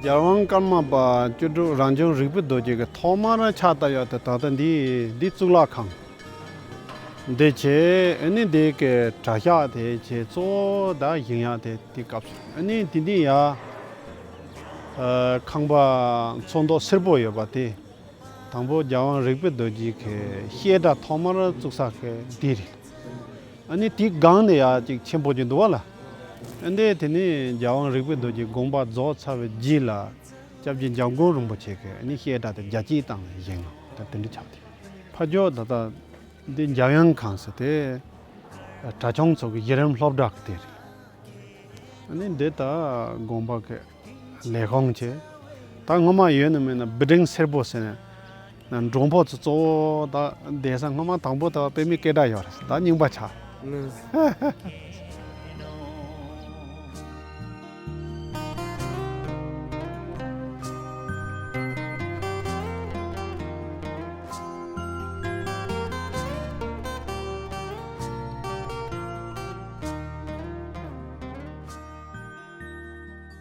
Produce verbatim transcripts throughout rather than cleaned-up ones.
རྒྱལ་དབང་ཀརྨ་པ་བཅུ་དྲུག་རང་བྱུང་རིག་པའི་རྡོ་རྗེ་གི་ཐོག་མར་ཕྱག་བཏབ་ཡག་དེ་ད་ལྟ་འདི་འདི་གཙུག་ལག་ཁང་འདི་བྱས། ཨ་ནི་འདི་གི་གྲྭ་ཤག་དེ་བྱས། གཙོ་བོ་ད་བཞེངས་ཡག་དེ་དེ་སྐབས་སུ། ཨ་ནི་དེ་འདི་ཡ་ཨ་ཁང་པ་ཚོན་མདོག་སེར་པོ་ཡོད་པ་དེ། དང་པོ་རྒྱལ་དབང་རིག་པའི་རྡོ་རྗེ་གི་བཤད་གྲྭ་ཐོག་མར་བཙུགས་ས་གི་འདི་རེད། ཨ་ནི་དེའི་སྒང་ནས་ཡ་ཅིག་ཆེན་པོ་ཅིག་འདུག་བ་ལ། ཨ་ནི་དེ་ནས་རྒྱལ་དབང་རིག་པའི་རྡོ་རྗེ་དགོངས་པ་རྫོགས་ཚར་བའི་རྗེས་ལ་སྐྱབས་རྗེ་འཇམ་མགོན་རིན་པོ་ཆེ་གིས་ཨ་ནི་བཤད་གྲྭ་དེ་རྒྱ་སྐྱེད་བཏང་ནས་བཞེངས་ནོ། ད་དེ་འདྲ་ཆགས་ཏེ། ཕ་ཇོ་ད་ལྟ་འདི་འཇམ་དབྱངས་ཁང་ཟེར་དེ་གྲྭ་ཆུང་ཚོ་གི་གཞི་རིམ་སློབ་གྲྭ་གི་དེ་རེད། ཨ་ནི་འདི་ད་དགོན་པ་གི་ལས་ཁུངས་བྱས། ད་སྔོན་མ་ཡོད་ན་མེད་ན་བི་ལྡིང་སེར་པོ་ཟེར་ནས་ན་མགྲོན་པོ་ཚོ་གཙོ་བོ་ད་བསྡད་ས། སྔོན་མ་དང་པོ་ད་དཔེ་མེད་སྐད་གྲགས་ཡོད་རེད། ད་རྙིང་པ་ཆགས། ཨ་ནི།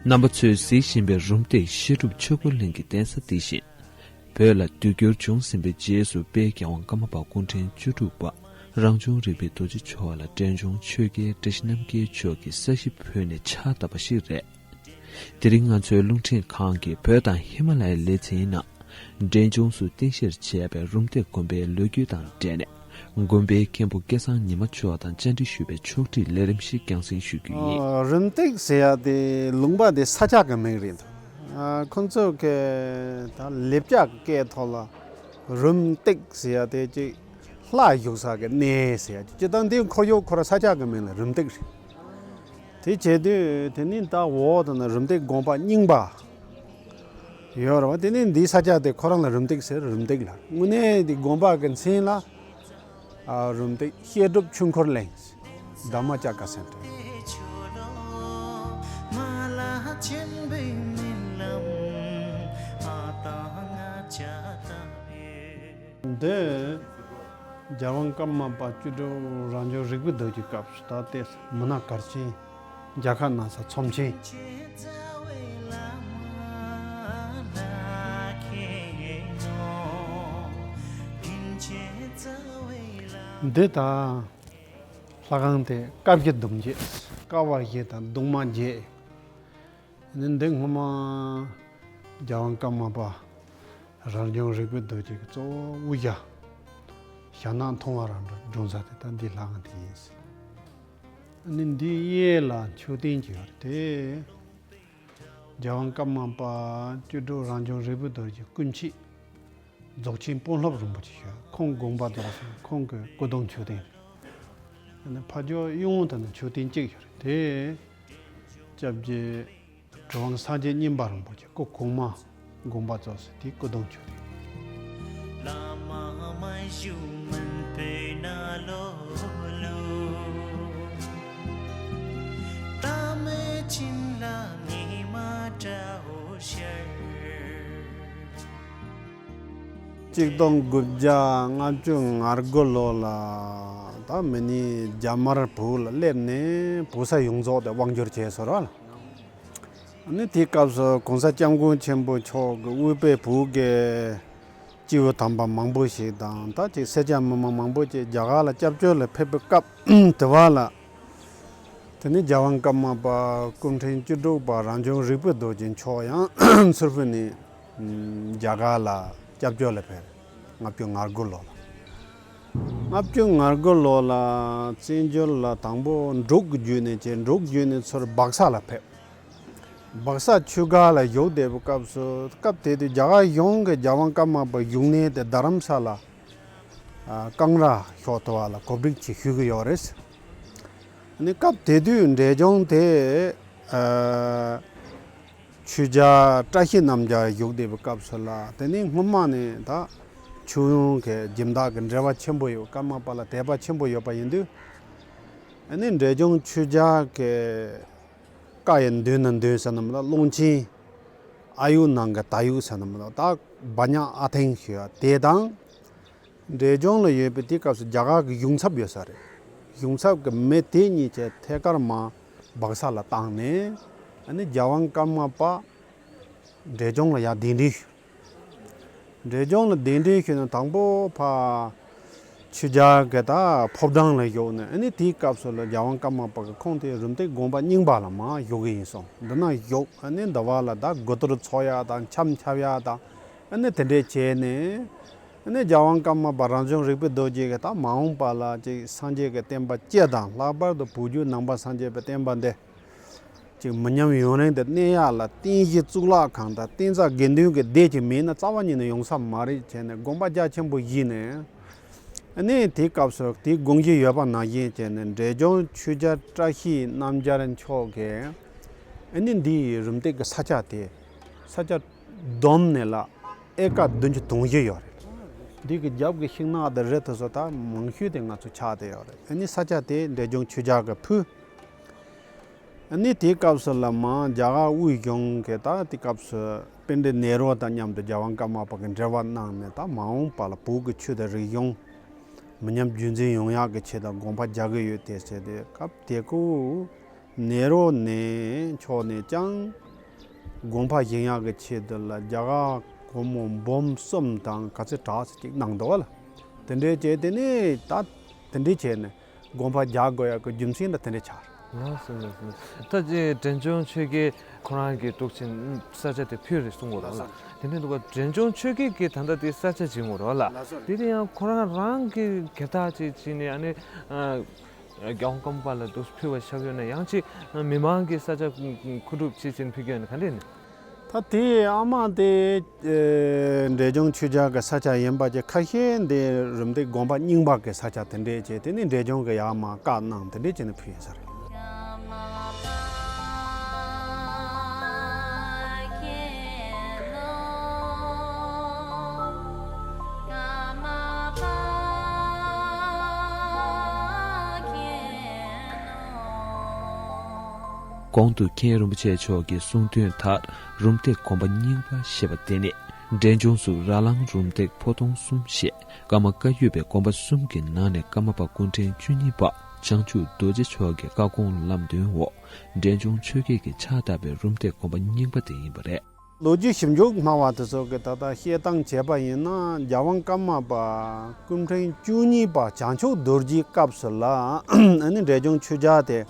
རྣམ་པ་ཚོས་གཟིགས་བཞིན་པའི་རུམ་བཏེག་བཤད་སྒྲུབ་ཆོས་འཁོར་གླིང་གི་གདན་ས་འདི་བཞིན། བོད་ལ་དུས་འགྱུར་བྱུང་ཟིན་པའི་རྗེས་སུ་དཔལ་རྒྱལ་དབང་ཀརྨ་པ་སྐུ་ཕྲེང་བཅུ་དྲུག་པ་རང་བྱུང་རིག་པའི་རྡོ་རྗེ་མཆོག་ལ་འབྲས་ལྗོངས་ཆོས་རྒྱལ་བཀྲ་ཤིས་རྣམ་རྒྱལ་མཆོག་གིས་ས་གཞི་ཕུལ་ནས་ཕྱག་བཏབ་པ་ཞིག་རེད། དེ་རིང་ང་ཚོའི་རླུང་འཕྲིན་ཁང་གི་བོད་དང་ཧི་མ་ལ་ཡའི་ལེ་ཚན་ནང་། འབྲས་ལྗོངས་སུ་རྟེན་གཞིར་བྱས་པའི་རུམ་བཏེག་དགོན་པའི་ལོ་རྒྱུས་དང་འབྲེལ་ནས། དགོན་པའི་མཁན་པོ་སྐལ་བཟང་ཉི་མ་མཆོག་དང་བཅར་འདྲི་ཞུས་པའི་ཕྱོགས་སྒྲིག་ལས་རིམ་ཞིག་རྒྱང་སྲིང་ཞུ་རྒྱུ་ཡིན། ཨ། རུམ་བཏེག་ཟེར་ཡ་དེ་ལུང་པ་དེ་ས་ཆ་གི་མིང་རེད་འདུག་ཨ། ཁོང་ཚོ་གི་ད་ལེབ་ཅག་གི་སྐད་ཐོག་ལ་རུམ་བཏེག་ཟེར་ཡ་དེ་ཅིག་ལྷ་བཞུགས་ས་གི་གནས་ཟེར་ཡ་ཅིག་ད་འདི་ཁོར་ཡུག་ཁོ་ར་ས་ཆ་གི་མིང་ལ་རུམ་བཏེག་རེད། དེ་བྱས་དུས་དེ་ནི་ད་འོག་ཏུ་ན་རུམ་བཏེག་དགོན་པ་རྙིང་པ་ཡོད་རེད་བ། དེ་ནི་འདིའི་ས་ཆ་དེ་ཁོ་རང་ལ་རུམ་བཏེག་ཟེར། རུམ་བཏེག་ལ་དངོས་གནས་འདི་དགོན་པ་གི་མཚན་ལ། ཨ། རུམ་བཏེག་བཤད་སྒྲུབ་ཆོས་འཁོར་གླིང་། དྷརྨ་ཙཀ་སེན་ཊར། འདི་རྒྱལ་དབང་ཀརྨ་པ་བཅུ་དྲུག་རང་བྱུང་རིག་པའི་རྡོ་རྗེའི་སྐབས་སུ་ད་ལྟའི་མུན་ནག་གར་ཆེན། རྒྱ་གར་ནང་ས་ཚོམས་ཆེན། འདི་དང་ལྷ་ཁང་དེ་དཀར་བཞི་གདུང་བརྒྱད། དཀར་བ་བཞི་དང་གདུང་མ་བརྒྱད། འདི་སྔོན་མ་རྒྱལ་དབང་ཀརྨ་པ་རང་བྱུང་རིག་པའི་རྡོ་རྗེ་གི་གཙོ་བོ་དབུ་ཞྭ། ཞྭ་ནག་མཐོང་བ་རང་འགྲོ་འགྲོ་ས་དེ་ད་འདི་ལྷ་ཁང་དེ་ཡིན་ཟེར། ཨ་ནི་འདི་གཡས་ལ་མཆོད་རྟེན་ཅིག་ཡོད་རེད་དེ། རྒྱལ་དབང་ཀརྨ་པ་བཅུ་དྲུག་རང་བྱུང་རིག་པའི་རྡོ་རྗེ་སྐུ་མཆེད་རྫོགས་ཆེན་དཔོན་སློབ་རིན་པོ་ཆེ་ཞུ། ཁོང་དགོངས་པ་རྫོགས་སོང་། ཁོང་གི་སྐུ་གདུང་མཆོད་རྟེན་རེད། ཨ་ནི་ཕ་ཇོ་གཡོན་དུ་ནི་མཆོད་རྟེན་གཅིག་ཡོད་རེད་དེ། སྐྱབས་རྗེ་གྲུབ་དབང་སངས་རྒྱས་མཉན་པ་རིན་པོ་ཆེ་སྐུ་གོང་མ་དགོངས་པ་རྫོགས་སོང་། དེའི་སྐུ་གདུང་མཆོད་རྟེན། གཅིག་སྟོང་དགུ་བརྒྱ་ལྔ་བཅུ་ང་དགུ་ལོ་ལ་ད་མི་ནི་རྒྱ་དམར་བོད་ལ་སླེབས་ནས་བོད་ས་ཡོངས་རྫོགས་དེ་དབང་བསྒྱུར་བྱས་སོང་ར། ཨ་ནི་དེའི་སྐབས་སུ་གོང་ས་སྐྱབས་མགོན་ཆེན་པོ་མཆོག་གི་དབུས་པའི་བོད་ཀྱི་སྐྱེས་བུ་དམ་པ་མང་པོ་ཞིག་དང་ད་ཅིག་སེར་སྐྱ་མི་མང་མང་པོ་ཅིག་རྒྱ་གར་ལ་སྐྱབས་བཅོལ་ལ་ཕེབས་པའི་སྐབས་དེ་བ་ལ། དེ་ནས་རྒྱལ་དབང་ཀརྨ་པ་སྐུ་ཕྲེང་བཅུ་དྲུག་པ་རང་བྱུང་རིག་པའི་རྡོ་རྗེ་མཆོག་ཡང་མཚུར་ཕུ་ནས་རྒྱ་གར་ལ་སྐྱབས་བཅོལ་ལ་ཕེབས། ལྔ་བཅུ་ང་དགུ་ལོ་ལ། ལྔ་བཅུ་ང་དགུ་ལོ་ལ་བཙན་བྱོལ་ལ་དང་པོ་འབྲུག་བརྒྱུད་ནས་བྱས། འབྲུག་བརྒྱུད་ནས་ཚུར་སྦག་ས་ལ་ཕེབས། སྦག་ས་ཆོས་སྒར་ལ་བཞུགས་བསྡད་པའི་སྐབས་སུ། སྐབས་དེ་དུས་རྒྱ་གར་གཞུང་གིས་རྒྱལ་དབང་ཀརྨ་པ་བཞུགས་གནས་དེ་རྡ་རམ་ས་ལ། ཨ། ཀང་ར་ཤོག་ཐོ་བ་ལ་གོ་སྒྲིག་ཅིག་ཞུ་གི་ཡོད་རེད། ཨ་ནི་སྐབས་དེ་དུས་འབྲས་ལྗོངས་དེ། ཨ། ཆོས་རྒྱལ་བཀྲ་ཤིས་རྣམ་རྒྱལ་བཞུགས་བསྡད་པའི་སྐབས་སུ་ལ། དེ་ནི་སྔོན་མ་ནས་ད་ཆོས་ཡོན་གྱི་སྦྱིན་བདག་གི་འབྲེལ་བ་ཆེན་པོ་ཡོད། ཀརྨ་པ་ལ་དད་པ་ཆེན་པོ་ཡོད་པ་ཡིན་དུས། ཨ་ནི་འབྲས་ལྗོངས་ཆོས་རྒྱལ་གྱི་བཀའ་ཡི་མདུན་ན་འདོན་ཟེར་ན་མི་ལ། ཀློང་ཆེན་ཨ་ཡུ་ནང་གི་ད་ཡུག་ཟེར་ན་མི་ལ། ད་བ་ཉག་ཨ་ཐེང་ཞུ་བ་དེ་དང་། འབྲས་ལྗོངས་ལ་ཡོད་པའི་དེའི་སྐབས་སུ་རྒྱ་གར་གྱི་གཞུང་ཚབ་ཡོད་ས་རེད། གཞུང་ཚབ་ཀྱི་མི་དེ་གཉིས་ཀྱིས་ཐད་ཀར་མར་སྦག་ས་ལ་བཏང་ནས། ཨ་ནི་རྒྱལ་དབང་ཀརྨ་པ་ འབྲས་ལྗོངས་ལ་ཡར་གདན་འདྲེན་ཞུས། འབྲས་ལྗོངས་ལ་གདན་འདྲེན་ཞུས་ནས་དང་པོ་ཕར་ཆོས་རྒྱལ་གྱི་ད་ཕོ་བྲང་ལ་བཞུགས་ནས། ཨ་ནི་དེའི་སྐབས་སུ་ལ་རྒྱལ་དབང་ཀརྨ་པ་གི་ཁོང་དེ་རུམ་བཏེག་དགོན་པ་རྙིང་པ་ལ་མར་བཞུགས་གི་ཡིན་གསུངས། འདི་ན་བཞུགས། ཨ་ནི་འདི་བ་ལ་ད་དགུ་གཏོར་འཚོགས་ཡག་དང་འཆམ་འཆམ་ཡག་དང་། ཨ་ནི་དེ་འདྲས་བྱས་ནས། ཨ་ནི་རྒྱལ་དབང་ཀརྨ་པ་རང་བྱུང་རིག་པའི་རྡོ་རྗེ་གིས་ད་མ་འོངས་པ་ལ་ཅིག་སངས་རྒྱས་ཀྱི་བསྟན་པ་སྤྱི་དང་། ལྷག་པར་དུ་བོད་བརྒྱུད་ནང་པ་སངས་རྒྱས་པའི་བསྟན་པ་འདི་ཅིག་མི་ཉམས་ཡུན་རིང་དུ་གནས་ཡག་ལ་རྟེན་གཞི་གཙུག་ལག་ཁང་དང་རྟེན་རྩ་དགེ་འདུན་གྱི་སྡེ་ཅིག་མེད་ན་རྩ་བ་ཉིད་ནས་ཡོང་ས་མ་རེད་བྱས་ནས་དགོངས་པ་རྒྱ་ཆེན་པོ་བཞེས་ནས། ཨ་ནི་དེའི་སྐབས་སུ་དེའི་དགོངས་གཞི་ཡོད་པ་ནང་བཞིན་བྱས་ནས་འབྲས་ལྗོངས་ཆོས་རྒྱལ་བཀྲ་ཤིས་རྣམ་རྒྱལ་མཆོག་གིས། ཨ་ནི་འདིའི་རུམ་བཏེག་གི་ས་ཆ་དེ་ས་ཆ་བསྡོམས་ནས་ལ་ཨེ་ཀར་བདུན་ཅུ་དོན་བཞི་ཡོད་རེད། འདི་གི་རྒྱབ་ཀྱི་ཤིང་ནགས་དང་རི་དེ་ཚོ་ད་མང་ཤོས་དེ་ང་ཚོ་ཆགས་བསྡད་ཡོད་རེད། ཨ་ནི་ས་ཆ་དེ་འབྲས་ལྗོངས་ཆོས་རྒྱལ་གྱིས་ཕུལ། ཨ་ནི་དེའི་སྐབས་སུ་ལ་མར་རྒྱ་གར་དབུས་གཞུང་གི་ད་དེ་སྐབས་སུ་པཎྜི་ཏ་ནེ་རུ་དང་མཉམ་དུ་རྒྱལ་དབང་ཀརྨ་པ་གིས་འབྲེལ་བ་གནང་ནས། ད་མ་འོངས་པ་ལ་བོད་ཀྱི་ཆོས་དང་རིག་གཞུང་མི་ཉམས་རྒྱུན་འཛིན་ཡོང་ཡག་གི་ཆེད་དུ་དགོངས་པ་རྒྱག་གི་ཡོད་དེ་ཟེར་ཏེ། སྐབས་དེ་ཁོ་ནེ་རུ་ནས་མཆོག་ནས་ཀྱང་དགོངས་པ་བཞེས་ཡག་གི་ཆེད་དུ་ལ་རྒྱ་གར་སྒོར་མོ་འབུམ་གསུམ་དང་ག་ཚོད་དྲག་ཅིག་གནང་འདུག་བ་ལ། དེ་འདྲས་བྱས་དེ་ནས་ད་དེ་འདྲས་བྱས་ནས་དགོངས་པ་རྒྱག་དགོས་ཡག་གི་རྒྱུ་མཚན་ད་དེ་འདྲས་ཆགས། ལགས་སོ། ལགས་སོ། ད་ཅི་འབྲས་ལྗོངས་ཆོས་རྒྱལ་ཁོ་རང་གིས་འདུག་ཅིང་ས་ཆ་དེ་ཕུལ་རེད་གསུང་གི་རེད་ལ། དེ་འདྲས་འདུག་པ། འབྲས་ལྗོངས་ཆོས་རྒྱལ་གྱིས་ད་ལྟ་དེ་ས་ཆ་བྱིན་གྱི་རེད་ལ། དེ་དེ་ཡང་ཁོ་རང་རང་གི་སྒེར་བདག་ཅིག་བྱས་ནས། ཨ་ནི་རྒྱལ་དབང་ཀརྨ་པ་ལ་འདུག་ཕུལ་བ་ཆགས་ཡོད་ན། ཡང་ཅིག་མི་མང་གི་ས་ཆ་མཁོ་སྒྲུབ་བྱེད་ཅིང་ཕུལ་གྱི་ཡོད་ན་ག་འདྲས་ནི། ད་དེ་ཨ་མ་དེ་ཨེ་འབྲས་ལྗོངས་ཆོས་རྒྱལ་གྱི་ས་ཆ་ཡིན་པ་ཅིག་ཁ་ཤས་འདི་རུམ་བཏེག་དགོན་པ་རྙིང་པ་གི་ས་ཆ་དེ་འདྲས་བྱས། དེ་ནས་འབྲས་ལྗོངས་གི་ཡར་མར་བཀའ་གནང་། དེ་འདྲས་བྱས་ནས་ཕུལ་ཡིན་ས་རེད། གོང་དུ་མཁན་རིན་པོ་ཆེ་མཆོག་གིས་གསུངས་དོན་ལྟར། རུམ་བཏེག་དགོན་པ་རྙིང་པ་ཞེས་པ་དེ་ནི་འབྲས་ལྗོངས་སུ་ར་ལང་རུམ་བཏེག་ཕོ་དོང་གསུམ་ཞེས་ཀརྨ་བཀའ་བརྒྱུད་པའི་དགོན་པ་གསུམ་གྱི་ནང་ནས་ཀརྨ་པ་སྐུ་ཕྲེང་བཅུ་གཉིས་པ་བྱང་ཆུབ་རྡོ་རྗེ་མཆོག་གི་བཀའ་དགོངས་ལམ་སྟོན་འོག་འབྲས་ལྗོངས་ཆོས་རྒྱལ་གྱིས་ཕྱག་བཏབ་པའི་རུམ་བཏེག་དགོན་པ་རྙིང་པ་དེ་ཡིན་པ་རེད། ལོ་རྒྱུས་ཞིབ་འཇུག་སྨྲ་བ་དེ་ཚོ་གིས་ད་ལྟ་བཤད་སྟངས་བྱས་པ་ཡིན་ན། རྒྱལ་དབང་ཀརྨ་པ་སྐུ་ཕྲེང་བཅུ་གཉིས་པ་བྱང་ཆུབ་རྡོ་རྗེའི་སྐབས་སུ་ལ་ཨ་ནི་འབྲས་ལྗོངས་ཆོས་རྒྱལ་དེ་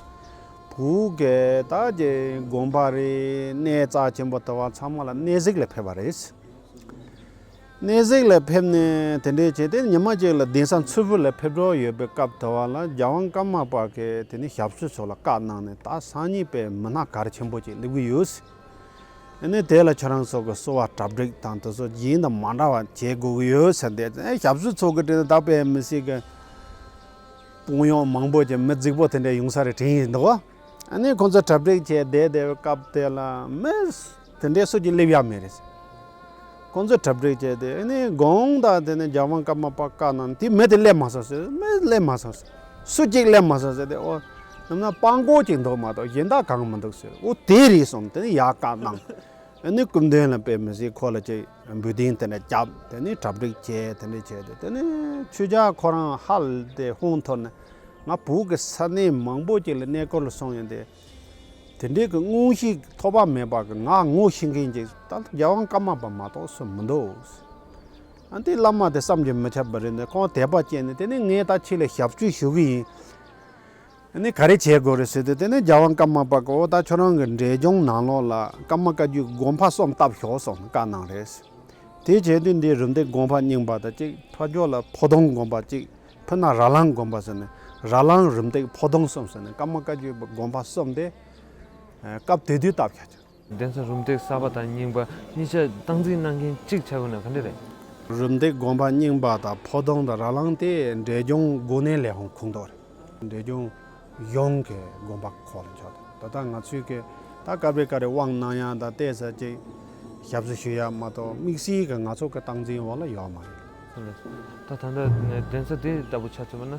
བོད་ཀྱི་ད་ཀྱི་དགོན་པ་རེད། གནས་རྩ་ཆེན་པོ་དེ་བ་ཚང་མ་ལ་གནས་གཟིགས་ལ་ཕེབས་པ་རེད། གནས་གཟིགས་ལ་ཕེབས་ནས་དེ་འདྲས་བྱས་ཏེ། ཉི་མ་གཅིག་ལ་གདན་ས་མཚུར་ཕུ་ལ་ཕེབས་འགྲོ་ཡོད་པའི་སྐབས་དེ་བ་ལ་རྒྱལ་དབང་ཀརྨ་པ་གིས་དེ་ནས་ཞབས་ཞུ་ཚོ་ལ་བཀའ་གནང་ནས། ད་སང་ཉིན་དཔེ་མི་སྣ་གལ་ཆེན་པོ་ཅིག་སླེབས་ཀྱི་ཡོད། ཨ་ནི་དེ་ལ་ཁྱོད་རང་ཚོ་གི་གསོལ་བ་གྲ་སྒྲིག་དང་དེ་ཚོ་གཞན་དང་མ་འདྲ་བ་བྱེད་དགོས་ཀྱི་ཡོད་ཟེར་ཏེ། ཨེ་ཞབས་ཞུ་ཚོ་གི་དྲིན་ད་དཔེ་མི་སྲིད་གི་དཔོན་གཡོག་མང་པོ་ཅིག་མི་རྫིག་པོ་དེ་འདྲ་ཡོང་ས་རེད་དྲན་ཡིན་འདུག་ཨ་ནི་ཁོང་ཚོ་གྲ་སྒྲིག་བྱས་བསྡད་བསྡད་པའི་སྐབས་དེ་ལ་མི་དེ་འདྲའི་སུ་གཅིག་སླེབས་ཡག་མེད་རེད། ཁོང་ཚོས་གྲ་སྒྲིག་བྱས་ཏེ། ཨ་ནི་དགོང་དག་དེ་ནས་རྒྱལ་དབང་ཀརྨ་པ་བཀའ་གནང་། དེ་མི་དེ་སླེབས་མ་སོང་ཟེར། མི་སླེབས་མ་སོང་ཟེར། སུ་གཅིག་སླེབས་མ་སོང་ཟེར་ཏེ། ཨོ་ནམ་ན་སྤྲང་པོ་གཅིག་འདུག་མ་གཏོགས་གཞན་དག་གང་མི་འདུག་ཟེར། ཨོ་དེ་རེད་གསུངས། དེ་ནས་ཡར་བཀའ་གནང་། ཨ་ནི་སྐུ་མདུན་ལ་དཔེ་མི་སྲིད་ཁོ་ལ་ཅིག་འབུལ་རྟེན་དེ་འདྲ་བརྒྱབ། དེ་ནས་གྲ་སྒྲིག་བྱས། དེ་འདྲ་བྱས་ཏེ། དེ་ནས་ཆོས་རྒྱལ་ཁོ་རང་ཧ་ལས་ཏེ་ཧོན་ཐོར་ནས། ང་བོད་ཀྱི་ས་གནས་མང་པོ་ཅིག་ལ་གནས་སྐོར་ལ་སོང་ཡོང་དུས། དེ་འདྲའི་གི་མངོན་ཤེས་ཐོགས་པ་མེད་པ་གི་ང་ངོ་ཤེས་མཁན་ཅིག་ད་རྒྱལ་དབང་ཀརྨ་པ་མ་གཏོགས་སུ་མི་འདུག་ཨ་ནི་བླ་མ་དེ་བསམ་གྱིས་མི་ཁྱབ་པ་རེད་འདུག་ཁོང་དད་པ་སྐྱེས་ནས། དེ་ནས་ངས་ད་ཁྱེད་ལ་ཞབས་ཞུ་ཞུ་གི་ཡིན། ཨ་ནི་ག་རེ་བྱེད་དགོས་རེད་ཟེར་དུས། དེ་ནས་རྒྱལ་དབང་ཀརྨ་པ་གིས། འོ་ད་ཁྱོད་རང་གི་འབྲས་ལྗོངས་ནང་ལོགས་ལ་ཀརྨ་བཀའ་བརྒྱུད་དགོན་པ་གསུམ་བཏབ་ཤོག་གསུངས་བཀའ་གནང་རེད། དེ་བྱས་དུས་འདི་རུམ་བཏེག་དགོན་པ་རྙིང་པ་དང་གཅིག་ཕར་ཕྱོགས་ལ་ཕོ་དོང་དགོན་པ་གཅིག་ཕུ་ན་ར་ལང་དགོན་པ་ཟེར་ནས། ར་ལང་རུམ་བཏེག་ཕོ་དོང་གསུམ་ཟེར་ནས་ཀརྨ་བཀའ་བརྒྱུད་དགོན་པ་གསུམ་དེ་སྐབས་དེ་དུས་བཏབ་བཞག་ཅིང་། གདན་ས་རུམ་བཏེག་གསར་པ་དང་རྙིང་པ་གཉིས་ཆ་སྟངས་འཛིན་གནང་མཁན་གཅིག་ཆགས་ཡོད་ན་ག་འདྲ་རེད། རུམ་བཏེག་དགོན་པ་རྙིང་པ་དང་ཕོ་དོང་དང་ར་ལང་དེ་འབྲས་ལྗོངས་འགོ་ནད་ལས་ཁུངས་ཁོངས་གཏོགས་རེད། འབྲས་ལྗོངས་གཞུང་གི་དགོན་པ་ཁོངས་ལ་འཇོག་དང་། ད་ལྟ་ང་ཚོས་ཀྱི་ད་སྐབས་རེ་སྐབས་རེ་དབང་གནང་ཡག་དང་། བལྟས་ས་ཅིག་ཞབས་ཞུ་ཞུ་ཡག་མ་གཏོགས་དམིགས་བསལ་གྱི་ང་ཚོ་གི་སྟངས་འཛིན་འོག་ལ་ཡོད་མ་རེད། ད་ད་ལྟ་གདན་ས་དེ་ལྟ་བུ་ཆ་མཚོན་པ་ན།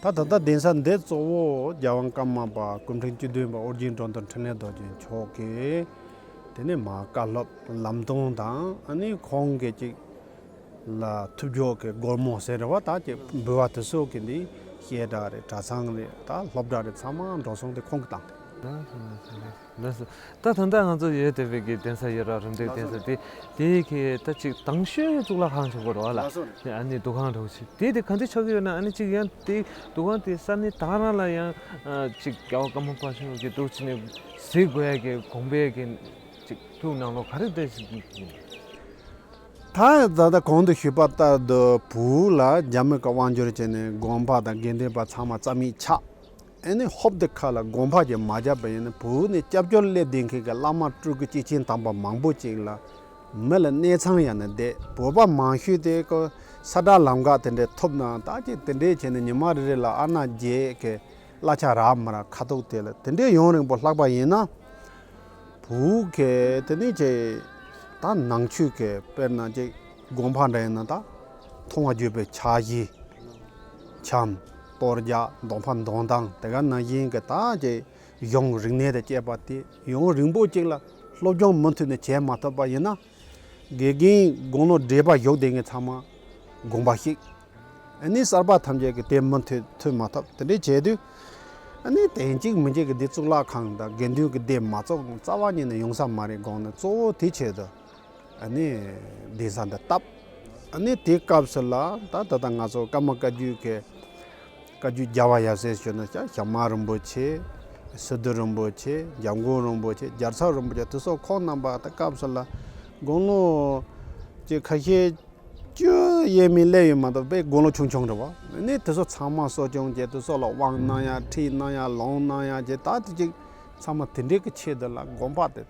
ད་ད་ལྟ་གདན་ས་འདི་གཙོ་བོ་རྒྱལ་དབང་ཀརྨ་པ་སྐུ་ཕྲེང་བཅུ་བདུན་པ་ཨོ་རྒྱན་འགྲོ་འདུལ་འཕྲིན་ལས་རྡོ་རྗེ་མཆོག་གིས་དེ་ནས་མར་བཀའ་སློབ་ལམ་སྟོན་དང་། ཨ་ནི་ཁོང་གིས་ཅིག་ལ་ཐུབ་སྦྱོར་གྱི་སྒོར་མོ་ཟེར་རེད་བ། ད་ཅིག་འབུལ་བ་དེ་ཚོ་གི་འདི་བཤད་གྲྭ་རེད། གྲྭ་ཚང་རེད། ད་སློབ་གྲྭ་རེད། ཚང་མ་འགྲོ་སོང་དེ་ཁོང་གིས་བཏང་། ལགས་སོ། ད་ད་ལྟ་ང་ཚོ་ཡོད་བསྡད་པའི་གི་གདན་ས་ཡོད་ར། རིམ་གྲོའི་གདན་ས་དེ་དེ་གི་ད་ཅིག་དང་ཤོས་གཙུག་ལག་ཁང་ཆེན་པོ་རེད་བ་ལ། ལགས་སོ། ཨ་ནི་འདུ་ཁང་འདྲ་བོ་ཞིག་དེ་དེ་ག་འདྲ་ཆགས་ཀྱི་ཡོད་ན། ཨ་ནི་ཅིག་ཡང་དེ་འདུ་ཁང་དེ་ས་གནས་ད་ག་རང་ལ་ཡང་ཅིག་རྒྱལ་བ་ཀརྨ་པ་ཆེན་པོ་གི་འདུག་ཅིག་ནས་གཟིགས་དགོས་ཡ་གི་དགོངས་པའི་གི་ཅིག་ཐུགས་ནང་ལོགས་ག་རེ་བསྡད་ཞིག་ཡིན། ད་ད་ལྟ་གོང་དུ་ཞུས་པ་ལྟར་དུ་བོད་ལ་རྒྱ་མི་གི་དབང་བསྒྱུར་བྱས་ནས་དགོན་པ་དང་དགེ་འདུན་པ་ཚང་མ་རྩ་མེད་ཆགས། ཨ་ནི་ཧོབ་དེ་ཁ་ལ་དགོན་པ་ཅིག་མ་བརྒྱབ་པ་ཡིན་ན། བོད་ནས་སྐྱབས་བཅོལ་སླེབས་བསྡད་མཁན་གྱི་བླ་མ་སྤྲུལ་སྐུ་སྐྱེས་ཆེན་དམ་པ་མང་པོ་ཅིག་ལ་མི་ལ་གནས་ཚང་ཡང་ན་བསྡད། བོད་པ་མང་ཤོས་དེ་ཀོ་ས་བཀྲ་ལམ་འགག་དེ་འདྲས་ཐོབ་ན་ད་ཅིག་དེ་འདྲས་བྱས་ནས་ཉི་མ་རེ་རེ་ལ་ཨ་ན་བརྒྱད་ཀྱི་གླ་ཆ་རག་མ་རག་ཁ་ཐུག་དེ་ལ་དེ་འདྲས་ཡུན་རིང་པོ་ལྷག་པ་ཡིན་ན། བོད་ཀྱི་དེ་ནས་ཀྱི་ད་ནང་ཆོས་ཀྱི་དཔེར་ན་ཅིག་དགོན་པ་འདྲ་ཡིན་ན་ད་མཐོང་བ་བརྒྱུད་པའི་ཕྱག་བཞེས། འཆམ། གཏོར་རྒྱག། འདོན་པ་འདོན་སྟངས་དེ་ག་ནང་བཞིན་གྱི་ད་ཅིག་གཞུང་རིག་གནས་དང་བཅས་པ་དེ་ཡུན་རིང་པོ་ཅིག་ལ་སློབ་སྦྱོང་མུ་མཐུད་ནས་བྱས་མ་ཐུབ་པ་ཡིན་ན། དགེ་རྒན་དགུང་ལོ་བགྲེས་པ་བཞུགས་བསྡད་མཁན་ཚང་མ་དགོངས་པ་བཞེས། ཨ་ནི་གསར་པ་ཐམས་ཅད་ཀྱིས་དེ་མུ་མཐུད་མཐུད་མ་ཐུབ། དེ་འདྲས་བྱས་དུས་ཨ་ནི་དེང་གཅིག་མིན་གཅིག་གི་འདི་གཙུག་ལག་ཁང་དང་དགེ་འདུན་གྱི་སྡེ་མ་བཙུགས་རྩ་བ་ཉིད་ནས་ཡོང་ས་མ་རེད་དགོངས་ནས། གཙོ་བོ་དེ་ཆེད་དུ་ཨ་ནི་གདན་ས་འདི་བཏབ། ཨ་ནི་དེའི་སྐབས་སུ་ལ་ད་ད་ལྟ་ང་ཚོ་ཀརྨ་བཀའ་བརྒྱུད་ཀྱི་བཀའ་བརྒྱུད་རྒྱལ་བ་ཡབ་སྲས་ཞུ་ན་ཞྭ་དམར་རིན་པོ་ཆེ། སི་ཏུ་རིན་པོ་ཆེ། འཇམ་མགོན་རིན་པོ་ཆེ། རྒྱལ་ཚབ་རིན་པོ་ཆེ། དེ་ཚོ་ཁོང་རྣམ་པ་ད་སྐབས་སུ་ལ་དགུང་ལོ་ཅིག་ཁ་ཤས་བཅུ་ཡས་མས་སླེབས་ཡོད་མ་གཏོགས་དཔེ་དགུང་ལོ་ཆུང་ཆུང་རེད་བ། ཨ་ནི་དེ་ཚོ་ཚང་མ་གསོ་སྐྱོང་བྱས། དེ་ཚོ་ལ་དབང་གནང་ཡ། ཁྲིད་གནང་ཡ། ལུང་གནང་ཡ་བྱས། ད་དེ་ཅིག་ཚང་མ་དེ་འདྲའི་གི་ཆེད་དུ་ལ་དགོན་པ་དེ་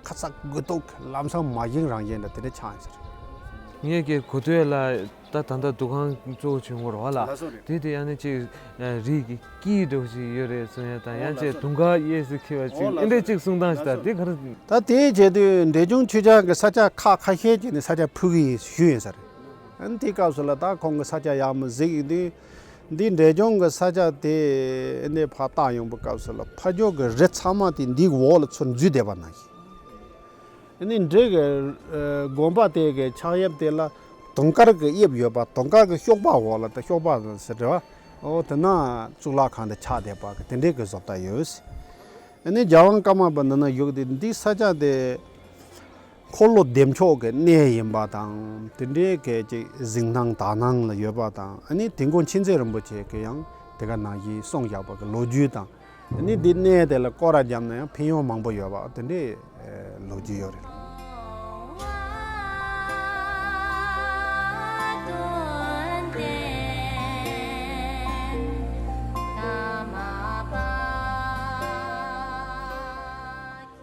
ཁ་ཚ་དགོས་གཏུགས་ལམ་སང་མ་བཞེངས་རང་བཞེངས་འདྲ་དེ་འདྲ་ཆགས་ཡིན་ཟེར། ངས་ཀྱི་གོ་ཐོས་ལ་ད་ད་ལྟ་འདུ་ཁང་གཙོ་བོ་བྱུང་བར་བ་ལ། ལགས་སོ་རེད། དེ་དེ་ཡང་ནི་ཅིག་རིགས་ཀྱི་སྐད་འདྲ་བོ་ཞིག་ཡོད་རེད་གསུང་ཡ་དང་། ཡང་ཅིག་དུང་དཀར་གཡས་སུ་འཁྱིལ་བ་ཅིག་ཨེ་འདྲ་ཅིག་གསུང་སྟངས་ཤིག་ད་དེ་ག་རེ། ད་དེ་བྱས་དུས་འབྲས་ལྗོངས་ཆོས་ཆར་གྱི་ས་ཆ་ཁག་ཁ་ཤས་ཅིག་ནས་ས་ཆ་ཕུལ་གི་ཞུས་ཡིན་ཟེར། ཨ་ནི་དེའི་སྐབས་སུ་ལ་ད་ཁོང་གི་ས་ཆ་ཡག་མོ་གཟིགས་ཡོང་དུས། འདི་འབྲས་ལྗོངས་ཀྱི་ས་ཆ་དེ་ཨ་ནི་ཕར་བལྟ་ཡོང་བའི་སྐབས་སུ་ལ་ཕ་ཇོ་གི་རི་ཚང་མ་དེ་འདིའི་འོག་ལ་ཚུར་འཛུལ་བསྡད་པ་ནང་བཞིན། ཨ་ནི་འབྲས་ཀྱི་དགོན་པ་དེ་གི་ཕྱག་གཡབ་དེ་ལ་དུང་དཀར་གྱི་དབྱིབས་ཡོད་པ། དུང་དཀར་གྱི་གཤོག་པ་འོག་ལ་ད་གཤོག་པ་ཟེར་བ། ཨོ་དེ་ན་གཙུག་ལག་ཁང་དེ་ཆགས་བསྡད་པ་གི་དེ་འདྲའི་གི་བཟོ་ལྟ་ཡོད། ཨ་ནི་རྒྱལ་དབང་ཀརྨ་པ་འདི་ན་བཞུགས་ཏེ་འདི་ས་ཆ་དེ་འཁོར་ལོ་བདེ་མཆོག་གི་གནས་ཡིན་པ་དང་། དེ་འདྲའི་གི་ཅིག་གཟིགས་སྣང་དག་སྣང་ལ་ཡོད་པ་དང་། ཨ་ནི་དིལ་མགོ་མཁྱེན་བརྩེ་རིན་པོ་ཆེ་གིས་ཡང་དེ་ག་ནང་བཞིན་གསུངས་བཞག་པ་གི་ལོ་རྒྱུས་དང་། ཨ་ནི་འདི་གནས་དེ་ལ་སྐོར་ར་བརྒྱབ་ན་ཡང་ཕན་ཡོན་མང་པོ་ཡོད་པ་དེ་འདྲའི་ལོ་རྒྱུས་ཡོད་རེད།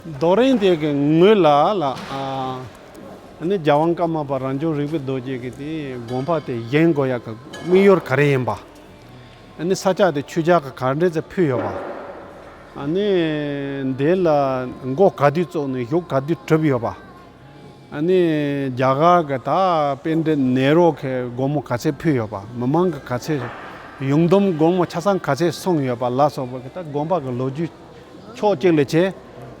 རྡོ་རིང་དེ་གི་ངོས་ལ་ལ་ཨ་ནི་རྒྱལ་དབང་ཀརྨ་པ་རང་བྱུང་རིག་པའི་རྡོ་རྗེ་གིས་དེ་དགོན་པ་དེ་བཞེངས་དགོས་ཡག་གི་དམིགས་ཡུལ་ག་རེ་ཡིན་པ། ཨ་ནི་ས་ཆ་དེ་ཆོས་རྒྱལ་གྱིས་ག་འདྲས་ཙམ་ཕུལ་ཡོད་པ། ཨ་ནི་འདི་ལ་འགོ་ག་དུས་བཙུགས་ནས་གཞུག་ག་དུས་གྲུབ་ཡོད་པ། ཨ་ནི་རྒྱ་གར་གྱི་ད་པཎྜི་ཏ་ནེ་རུ་གིས་སྒོར་མོ་ག་ཚད་ཕུལ་ཡོད་པ། མི་མང་གིས་ག་ཚད་ཡོངས་བསྡོམས་སྒོར་མོ་ཆ་ཚང་ག་ཚད་སོང་ཡོད་པ་ལ་སོགས་པ་གི་ད་དགོན་པ་གི་ལོ་རྒྱུས་ཕྱོགས་གཅིག་ལ་བྱས།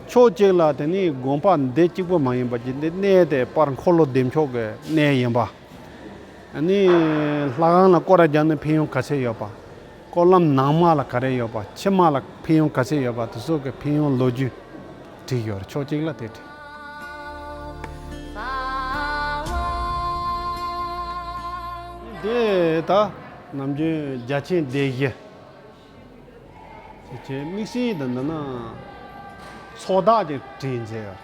ཕྱོགས་གཅིག་ལ་དེ་ནི་དགོན་པ་འདི་གཅིག་པུ་མ་ཡིན་པ་ཅིག་འདི་གནས་དེ་པར་འཁོར་ལོ་བདེ་མཆོག་གི་གནས་ཡིན་པ། ཨ་ནི་ལྷ་ཁང་ལ་སྐོར་ར་བརྒྱབ་ན་ཕན་ཡོན་ག་ཚད་ཡོད་པ། སྐོར་ལམ་ནང་མ་ལ་ག་རེ་ཡོད་པ། ཕྱི་མ་ལ་ཕན་ཡོན་ག་ཚད་ཡོད་པ། དེ་ཚོ་གི་ཕན་ཡོན་ལོ་རྒྱུས་བྲིས་ཡོད་རེད། ཕྱོགས་གཅིག་ལ་དེ་བྲིས། དེ་ད་ནམ་རྒྱུན་རྒྱ་ཆེན་སྡེ་བཞི། དེ་བྱས་དམིགས་བསལ་དུ་འདི་ན་ཚོགས་བདག་ཅིག་བྲིས་མཛད་ཡོད།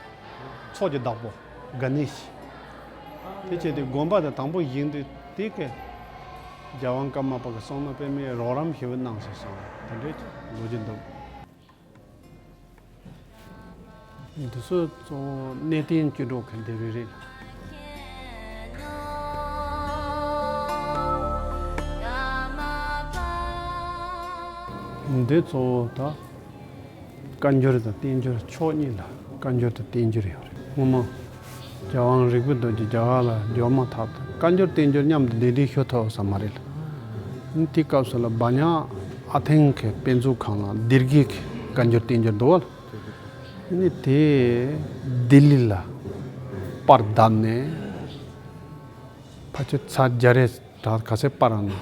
ཚོགས་ཀྱི་བདག་པོ་ག་ནི་ཞིག་དེ་བྱས་དུས་དགོན་པ་དེ་དང་པོ་བཞེངས་དུས་དེ་གི་རྒྱལ་དབང་ཀརྨ་པ་གི་བསམ་མནོ་དཔེ་མེད་རོགས་རམ་ཞེ་པོ་གནང་སོང་། དེ་འདྲའི་ལོ་རྒྱུས་འདུག་འདི་ཚོ་གཙོ་བོ་གནས་བརྟན་སྐྱེ་འགྲོ་གི་འདི་རེད། འདི་གཙོ་བོ་ད་བཀའ་འགྱུར་དང་བསྟན་འགྱུར་ཕྱོགས་གཉིས་ལ་བཀའ་འགྱུར་དང་བསྟན་འགྱུར་ཡོད་རེད། སྔོན་མ་རྒྱལ་དབང་རིག་པའི་རྡོ་རྗེ་རྒྱ་གར་ལ་འབྱོར་མ་ཐག་ཏུ་བཀའ་འགྱུར་བསྟན་འགྱུར་མཉམ་དུ་སྡེབ་སྒྲིག་ཞུ་ཐུབ་ས་མ་རེད་ལ། དེའི་སྐབས་སུ་ལ་བ་ཉག་ཨ་ཐེང་གི་དཔེ་མཛོད་ཁང་ལ་སྡེབ་སྒྲིག་གི་བཀའ་འགྱུར་བསྟན་འགྱུར་འདུག་བ་ལ། ནི་དེ་ལྡི་ལི་ལ་པར་བརྡབས་ནས་ཕལ་ཆེར་ཚར་བརྒྱ་རེ་ད་ག་ཚད་པར་ཨ་ནི་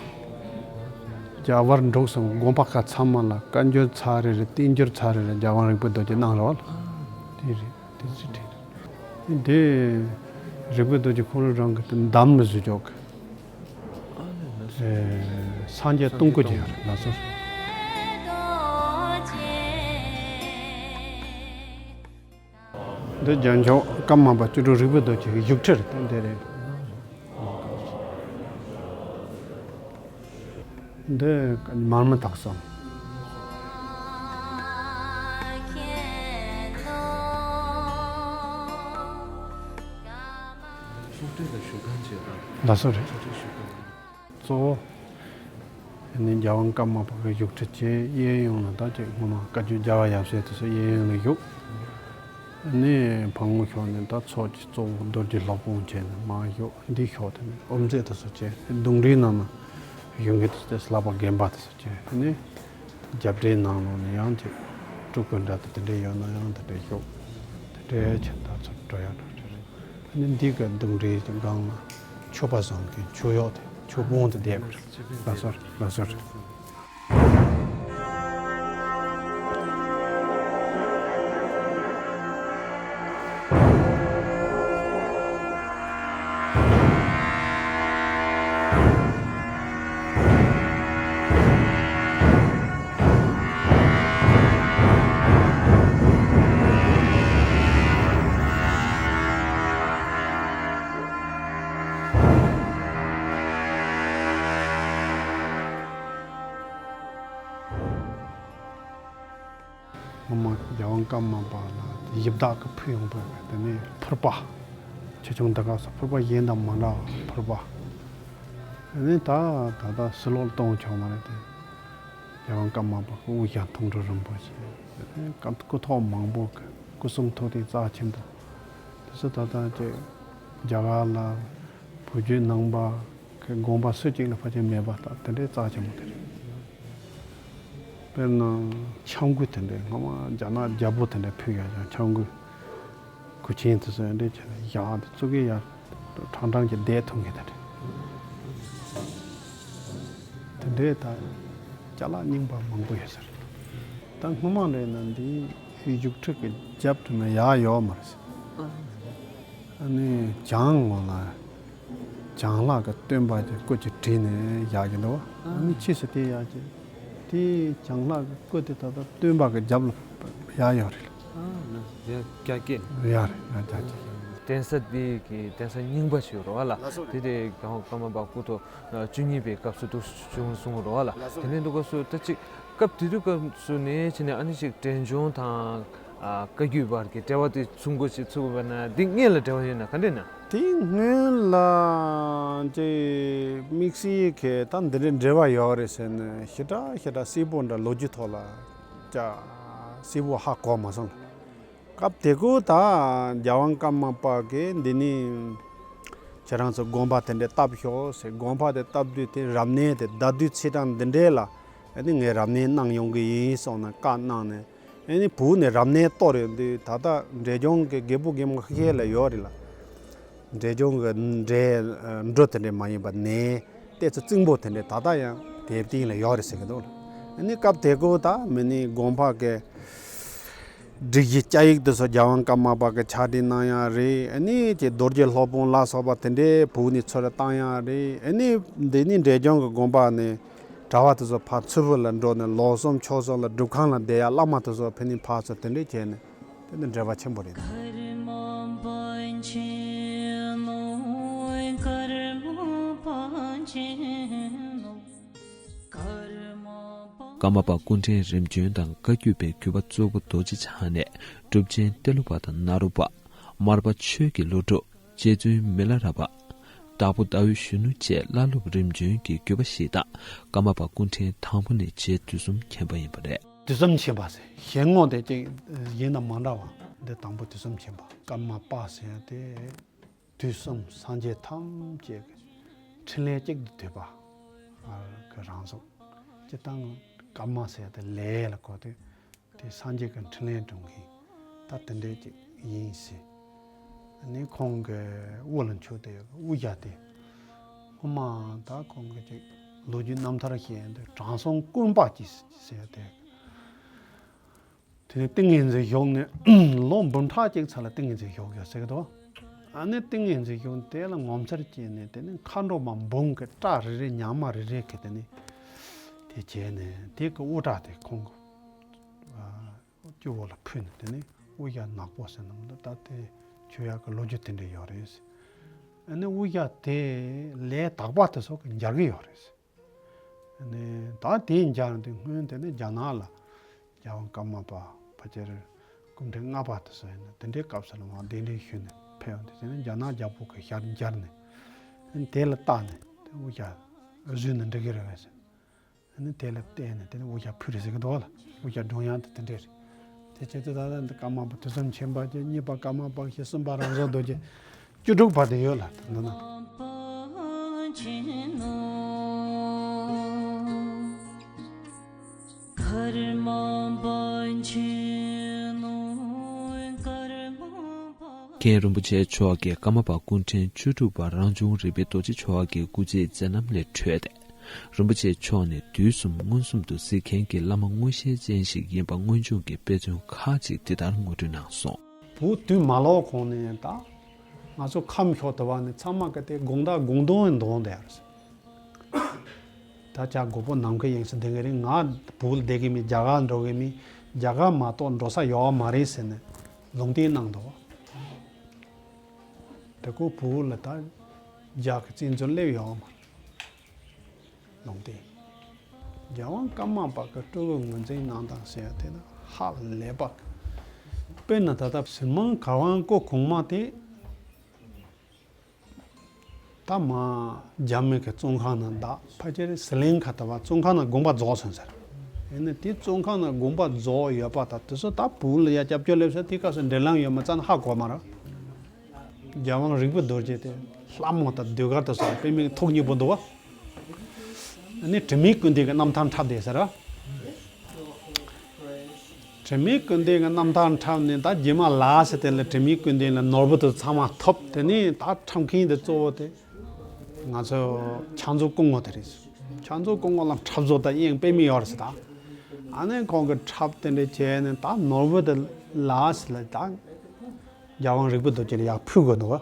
རྒྱ་བལ་འབྲུག་གསུམ་དགོན་པ་ཁག་ཚང་མ་ལ་བཀའ་འགྱུར་ཚར་རེ་རེ་བསྟན་འགྱུར་ཚར་རེ་རེ་རྒྱལ་དབང་རིག་པའི་རྡོ་རྗེ་གནང་རེད་བ། དེ་རེད། དེ་ཚོ་དེ་རེད། དེ་རིག་པའི་རྡོ་རྗེ་ཁོང་རང་རང་གི་དེ་འདམ་ལ་བཟོས་ཆོག་གི། ཨ་ལས། ལགས་སོ། ཨེ། སངས་རྒྱས་སྟོང་སྐུ་ཅིག་ཡོད་རེད། ལགས་སོ། འདི་རྒྱལ་མཆོག་ཀརྨ་པ་བཅུ་དྲུག་རིག་པའི་རྡོ་རྗེ་གི་བཞུགས་ཁྲི་རེད། དེ་འདི་རེད། འདི་མར་མེ་དྭགས་གསུམ། གསུང་འཕྲིན་ལ་བཞུགས་ཁང་ཅིག་ཡོད་རེད། ལགས་སོ་རེད། གསུང་འཕྲིན་བཞུགས་ཁང་། གཙོ་བོ། ནི་རྒྱལ་དབང་ཀརྨ་པ་གི་བཞུགས་ཁྲི་བཅས་གཡས་གཡོན་ལ་ད་ཅིག་སྔོན་མ་བཀའ་བརྒྱུད་རྒྱལ་བ་ཡབ་སྲས་དེ་ཚོ་གཡས་གཡོན་ལ་བཞུགས། ནི་བར་ངོས་ཕྱོགས་ནས་ད་ཚོགས་ཀྱི་གཙོ་བོ་རྡོ་རྗེ་སློབ་དཔོན་བྱས་ནས་མར་བཞུགས། འདི་ཕྱོགས་དེ་ནས་དབུ་མཛད་དེ་ཚོ་བྱས། གདུང་འདྲེའི་ནང་ན་བཞུགས་མཁན་དེ་ཚོ་བསླབ་པ་རྒན་པ་དེ་ཚོ་བྱས། ནི་རྒྱབ་འདྲེའི་ནང་ལོགས་ནས་ཡང་ཅིག་སྤྲུལ་སྐུ་འདྲ་དེ་དེ་འདྲས་ཡོད་ན་ཡང་དེ་འདྲས་བཞུགས། དེ་འདྲས་བྱས་ད་ཚུར་འགྲོ་ཡ་འགྲོ་རྒྱུ་རེད། ནི་འདི་ག་གདུང་འདྲེའི་སྒང་ལ་མཆོད་པ་བཟང་གི་མཆོད་གཡོག་དེ་མཆོད་པོ་དེ་བསྡད་པ་རེད། ལགས་སོ། ལགས་སོ། སྔོན་མ་རྒྱལ་དབང་ཀརྨ་པ་ལ་ཡི་དྭགས་ཀྱིས་ཕུལ་ཡོང་པའི་དེ་ནས་ཕུར་པ། ཆེ་ཆུང་འདི་ག་སོགས་ཕུར་པ་གཞན་དང་མ་འདྲ་བ་ཕུར་པ། དེ་ནས་ད་ད་ལྟ་ཕྱི་ལོགས་ལ་གཏོང་ཆོག་མ་རེད་དེ། རྒྱལ་དབང་ཀརྨ་པ་གི་དབུ་ཞྭ་མཐོང་གྲོལ་རིན་པོ་ཆེ། དེ་ནས་སྐུ་ཐོག་མང་པོ་གི་སྐུ་གསུང་ཐུགས་རྟེན་རྩ་ཆེན་པོ། དེ་ཚོ་ད་ལྟ་ཅིག་རྒྱ་གར་ལ་བོད་བརྒྱུད་ནང་པ་གི་དགོན་པ་སུ་གཅིག་ལ་ཕལ་ཆེར་མེད་པ་ལྟར་དེ་འདྲའི་རྩ་ཆེན་པོ་དེ་རེད། དཔེར་ན་ཆང་གོས་དེ་འདྲའི་སྔ་མ་རྒྱ་ནག་རྒྱལ་པོ་དེ་འདྲའི་ཕུལ་ཡག་ཀྱང་ཆང་གོས། གོས་ཆེན་དེ་ཚོ་འདྲ་བྱས་ནས་བཞག་དེ་བཙུགས་ཀྱི་ཡ། ཁྲང་ཁྲང་གི་བསྡད་ཐུབ་མཁན་དེ་འདྲ། དེ་འདྲའི་ད་ཅ་ལག་རྙིང་པ་མང་པོ་ཡོད་ས་རེད། ད་སྔོན་མ་ལས་ན་འདི་བཞུགས་ཁྲི་གི་རྒྱབ་དེ་ན་ཡག་ཡོད་མ་རེད། ཨ་ནི་གྱང་ངོ་ལ་གྱང་ལྷག་གི་སྟོན་པ་གི་སྐུ་ཅིག་བྲིས་ནས་བཞག་གི་འདུག་ཨ་ནི་ཕྱིས་སུ་དེ་ཡག་ཅིག་དེ་གྱང་ལྷག་གི་སྐུ་དེ་ད་ལྟ་སྟོན་པ་གི་རྒྱབ་ལ་ཡག་ཡོད་རེད། ཨ་ན་ཡ་རྒྱ་སྐད། ཡ་རེད། ཡ་རྒྱ་སྐད། གདན་ས་འདི་གི་གདན་ས་རྙིང་པ་ཞིག་རེད་བ་ལ། ལགས་སོ། དེ་དེ་རྒྱལ་དབང་ཀརྨ་པ་སྐུ་ཐོག་བཅུ་གཉིས་པའི་སྐབས་སུ་འདུག་བྱུང་སོང་རེད་བ་ལ། ལགས་སོ། དེ་ནས་འདུག་སྐབས་སུ་ད་ཅིག་སྐབས་དེ་དུས་སྐབས་སུ་ནས་ཕྱིན་ནས་ཨ་ནི་ཅིག་འབྲས་ལྗོངས་དང་ཨ་བཀའ་བརྒྱུད་བར་གྱི་འབྲེལ་བ་དེ་ཚུགས་དགོས་ཞེས་ཚུགས་པ་ན་འདི་སྔོན་ལ་འབྲེལ་བ་ཡོད་ན་ག་འདྲས་ན། དེ་སྔོན་ལ་ཅིག་དམིགས་བསལ་གྱི་ད་འདི་འདྲའི་འབྲེལ་བ་ཡོད་རེད་ཟེར་ནས་ཞེ་དྲག་ཞེ་དྲག་གསལ་པོ་འདྲ་ལོ་རྒྱུས་ཐོག་ལ་ཅག་གསལ་པོ་ཧ་གོ་མ་སོང་། སྐབས་དེ་ཀོ་ད་རྒྱལ་དབང་ཀརྨ་པ་གིས་འདི་ནི་ཁྱེད་རང་ཚོ་དགོན་པ་དེ་འདྲ་བཏབ་ཤོག་ཟེར། དགོན་པ་དེ་བཏབ་དུས་དེ་རབ་གནས་དེ་ཟླ་དུས་ཚེས་གྲངས་འདི་འདྲའི་ལ་ཨ་ནི་ངས་རབ་གནས་གནང་ཡོང་གི་ཡིན་གསུངས་ནས་བཀའ་གནང་ནས། ཨ་ནི་བོད་ནས་རབ་གནས་གཏོར་ཡོང་དུས་ད་ལྟ་འབྲས་ལྗོངས་ཀྱི་རྒད་པོ་རྒན་མོ་ཁ་ཤས་ལ་ཡོད་རེད་ལ། འབྲས་ལྗོངས་ཀྱི་འབྲས་འབྲུ་དེ་འདྲས་མ་ཡིན་པ་ནས་ཏོག་ཙམ་རྩིང་པོ་དེ་འདྲས་ད་ལྟ་ཡང་དེབ་སྟེང་ལ་ཡོད་རེད་ཟེར་གྱི་འདུག་ཨ་ནི་སྐབས་དེ་ཀོ་ད་མི་ནི་དགོན་པ་གི་སྒྲིག་གཞི་བཅའ་ཡིག་དེ་ཚོ་རྒྱལ་དབང་ཀརྨ་པ་གི་ཕྱག་བྲིས་གནང་ཡག་རེད། ཨ་ནི་ཅིག་རྡོ་རྗེ་སློབ་དཔོན་ལ་སོགས་པ་དེ་འདྲས་བོད་ནས་ཚུར་བཏང་ཡག་རེད། ཨ་ནི་འདི་ནི་འབྲས་ལྗོངས་ཀྱི་དགོན་པ་ནས་གྲྭ་པ་དེ་ཚོ་ཕར་མཚུར་ཕུ་ལ་འགྲོ་ནས་ལོ་གསུམ་ཕྱོགས་གསུམ་ལ་སྒྲུབ་ཁང་ལ་བསྡད་ཡག་བླ་མ་དེ་ཚོ་ཕེབས་ནས་ཕར་ཚུར་དེ་འདྲས་བྱས་ནས་དེ་ནི་འབྲེལ་བ་ཆེན་པོ་རེད། ཀརྨ་པ་སྐུ་ཕྲེང་རིམ་བྱོན་དང་བཀའ་བརྒྱུད་པའི་བརྒྱུད་པ་གཙོ་བོ་རྡོ་རྗེ་འཆང་ནས་གྲུབ་ཆེན་ཏེ་ལོ་པ་དང་ནཱ་རོ་པ། མར་པ་ཆོས་ཀྱི་བློ་གྲོས། རྗེ་བཙུན་མི་ལ་རས་པ། དྭགས་པོ་ཟླ་འོད་གཞོན་ནུ་བཅས་བླ་སློབ་རིམ་བྱོན་གྱི་བརྒྱུད་པ་ཞིག་དང་། ཀརྨ་པ་སྐུ་ཕྲེང་དང་པོ་ནས་རྗེ་དུས་གསུམ་མཁྱེན་པ་ཡིན་པ་རེད། དུས་གསུམ་མཁྱེན་པ་ཟེར་ཞལ་ངོ་དེ་ཅིག་གཞན་དང་མ་འདྲ་བ་འདི་དང་པོ་དུས་གསུམ་མཁྱེན་པ། ཀརྨ་པ་ཟེར་ཡ་དེ་དུས་གསུམ་སངས་རྒྱས་ཐམས་ཅད་ཀྱི་འཕྲིན་ལས་གཅིག་ཏུ་བསྡུས་པ་གི་རང་གཟུགས། སྤྱིར་བཏང་ཀརྨ་ཟེར་ཡ་དེ་ལས་ལ་གོ་དུས། དེ་སངས་རྒྱས་ཀྱི་འཕྲིན་ལས་སྒྲུབ་མཁན་ད་དེ་འདྲས་ཅིག་ཡིན་ཟེར། ཨ་ནི་ཁོང་གི་དབུ་ལ་མཆོད་དེ་དབུ་ཞྭ་དེ་སྔོན་མ་ད་ཁོང་གི་ཅིག་ ལོ་རྒྱུས་རྣམ་ཐར་བཤད་དུས་དྲང་སྲོང་སྐུ་འབག་ཅིག་ཟེར་ཏེ། དེ་ནས་ཏིང་ངེ་འཛིན་བཞུགས་ནས་ལོ་འབུམ་ཕྲག་གཅིག་ཚར་ལ་ཏིང་ངེ་འཛིན་བཞུགས་ཡོད་ཟེར་གི་འདུག་ཨ་ནི་ཏིང་ངེ་འཛིན་བཞུགས་དེ་ལ་ངོ་མཚར་སྐྱེས་ནས། དེ་ནས་མཁའ་འགྲོ་མ་འབུམ་གྱི་སྐྲ་རེ་རེ་ཉག་མ་རེ་རེ་གི་དེ་ནས་དེ་བྱས་ནས། དེ་གི་དབུ་སྐྲ་དེ་ཁོང་གི་སྤྱི་བོ་ལ་ཕུལ་ནས། དེ་ནས་དབུ་ཞྭ་ནག་པོ་ཟེར་ནམ་ད་ལྟ་དེ་མཆོད་ཡག་གི་ལོ་རྒྱུས་དེ་འདྲ་ཡོད་རེད། ཨ་ནི་དབུ་ཞྭ་དེ་ལས་དག་པ་དེ་ཚོ་གི་འབྱར་གི་ཡོད་རེད། ནས་ད་དེའི་འབྱར་དེ་སྔོན་དེ་ནས་རྒྱ་ནག་ལ་རྒྱལ་དབང་ཀརྨ་པ་ཕལ་ཆེར་སྐུ་ཕྲེང་ལྔ་པ་དེ་ཚོ་ཡིན་ན། དེ་འདྲའི་སྐབས་སུ་ལ་མར་གདན་འདྲེན་ཞུས་ནས་ཕེབས་ཡོང་དུས། དེ་ནས་རྒྱ་ནག་རྒྱལ་པོ་གི་ཞབས་འབྱར་ནས། དེ་ལ་བལྟས་ནས་དེ་དབུ་ཞྭ་བཟོས་ན་འགྲིག་གི་རེད་པས་ཟེར། དེ་ལ་བལྟས་ནས་དེ་ནས་དབུ་ཞྭ་ཕུལ་རེད་ཟེར་གི་འདུག་ལ། དབུ་ཞྭ་སྒྲོན་དབྱངས་དེ་དེ་འདྲས་རེད། དེ་བྱས་ཙང་ད་ལྟ་འདི་ཀརྨ་པ་དུས་གསུམ་མཁྱེན་པ་བརྒྱད། གཉིས་པ་ཀརྨ་པ་བཞི། གསུམ་པ་རང་བྱུང་རྡོ་རྗེ། བཅུ་དྲུག་པ་དེ་ཡོད་ལ། ད་ནི་མཁན་རིན་པོ་ཆེ་མཆོག་གིས་ཀརྨ་པ་སྐུ་ཕྲེང་བཅུ་དྲུག་པ་རང་བྱུང་རིག་པའི་རྡོ་རྗེ་མཆོག་གི་སྐུ་ཚེའི་མཛད་རྣམ་ལས་འཕྲོས་ཏེ། རིན་པོ་ཆེ་མཆོག་ནི་དུས་གསུམ་མངོན་སུམ་དུ་གཟིགས་མཁན་གྱི་བླ་མ་མངོན་ཤེས་ཅན་ཞིག་ཡིན་པ་སྔོན་བྱུང་གི་དཔེ་མཚོན་ཁག་ཅིག་འདི་ལྟར་ངོ་སྤྲོད་གནང་སོང་། བོད་དུས་མ་ལོག་གོང་ནས་ད་ང་ཚོ་ཁམས་ཕྱོགས་དེ་བ་ནས་ཚང་མ་གི་དེ་དགོང་དག་དགོང་དོན་འདོན་བསྡད་ཡོད་རེད། ད་ཅག་མགོ་པོ་ནམ་མཁའི་དབྱིངས་སུ་ལྡིང་གི་རེད། ང་བོད་ལ་བསྡད་ཀྱི་མེད། རྒྱ་གར་འགྲོ་གི་མེད། རྒྱ་གར་མ་གཏོགས་འགྲོ་ས་ཡོད་མ་རེད་ཟེར་ནས་ལུང་བསྟན་གནང་འདུག་དེ་ཁོ་བོད་ལ་ད་རྒྱ་གི་བཙན་འཛུལ་སླེབས་ཡོད་མ་རེད། ལུང་བསྟན། རྒྱལ་དབང་ཀརྨ་པ་གི་སྤྲུལ་སྐུ་ངོས་འཛིན་གནང་སྟངས་ཟེར་ཡ་དེ་ནི་ཧ་ལས་པ། དཔེར་ན་ད་ལྟ་ཟིལ་མང་གར་དབང་སྐུ་གོང་མ་དེ་ད་མ་རྒྱ་མི་གི་བཙོན་ཁང་ནང་བདག་ཕལ་ཆེར་ཟི་ལིང་ག་ད་བ་བཙོན་ཁང་ནང་དགོངས་པ་རྫོགས་སོང་ཟེར། ཡིན་ན་དེ་བཙོན་ཁང་ནང་དགོངས་པ་རྫོགས་ཡོད་པ་དང་། དེ་ཚོ་ད་བོད་ལ་ཡ་སྐྱབས་བཅོལ་སླེབས་ས་དེ་སྐབས་སུ་འབྲེལ་ལམ་ཡོད་མ་རྩ་ནས་ཧ་གོ་མ་རེད། རྒྱལ་དབང་རིག་པའི་རྡོ་རྗེ་དེ་ལྷ་མོ་དང་ཟློས་གར་དེ་སོགས་དཔེ་མི་ཐུགས་མཉེས་པོ་འདུག་བ། ཨ་ནི་དྲི་མེད་ཀུན་ལྡན་གྱི་རྣམ་ཐར་འཁྲབ་བསྡད་ཟེར་ར། དྲི་མེད་ཀུན་ལྡན་གྱི་རྣམ་ཐར་འཁྲབ་ནས། ད་རྗེས་མ་ལ་ཟེར་དེ་ལ་དྲི་མེད་ཀུན་ལྡན་ལ་ནོར་བུ་དེ་ཚང་མ་ཐོབ། དེ་ནས་ད་འཁྲབ་མཁན་དེ་གཙོ་བོ་དེ་ང་ཚོ་ཕྱག་མཛོད་སྐུ་ངོ་དེ་རེད། ཕྱག་མཛོད་སྐུ་ངོ་ལ་འཁྲབ་བཟོ་དང་དབྱིངས་དཔེ་མི་ཡོད་རེད་ཟེར། ད་ཨ་ནི་ཁོང་གི་འཁྲབ་དེ་འདྲ་བྱས་ནས་ད་ནོར་བུ་དེ་ལ་ཟེར་ལ་ད་རྒྱལ་དབང་རིག་པའི་རྡོ་རྗེ་ལ་ཡར་ཕུལ་དགོས་འདུག་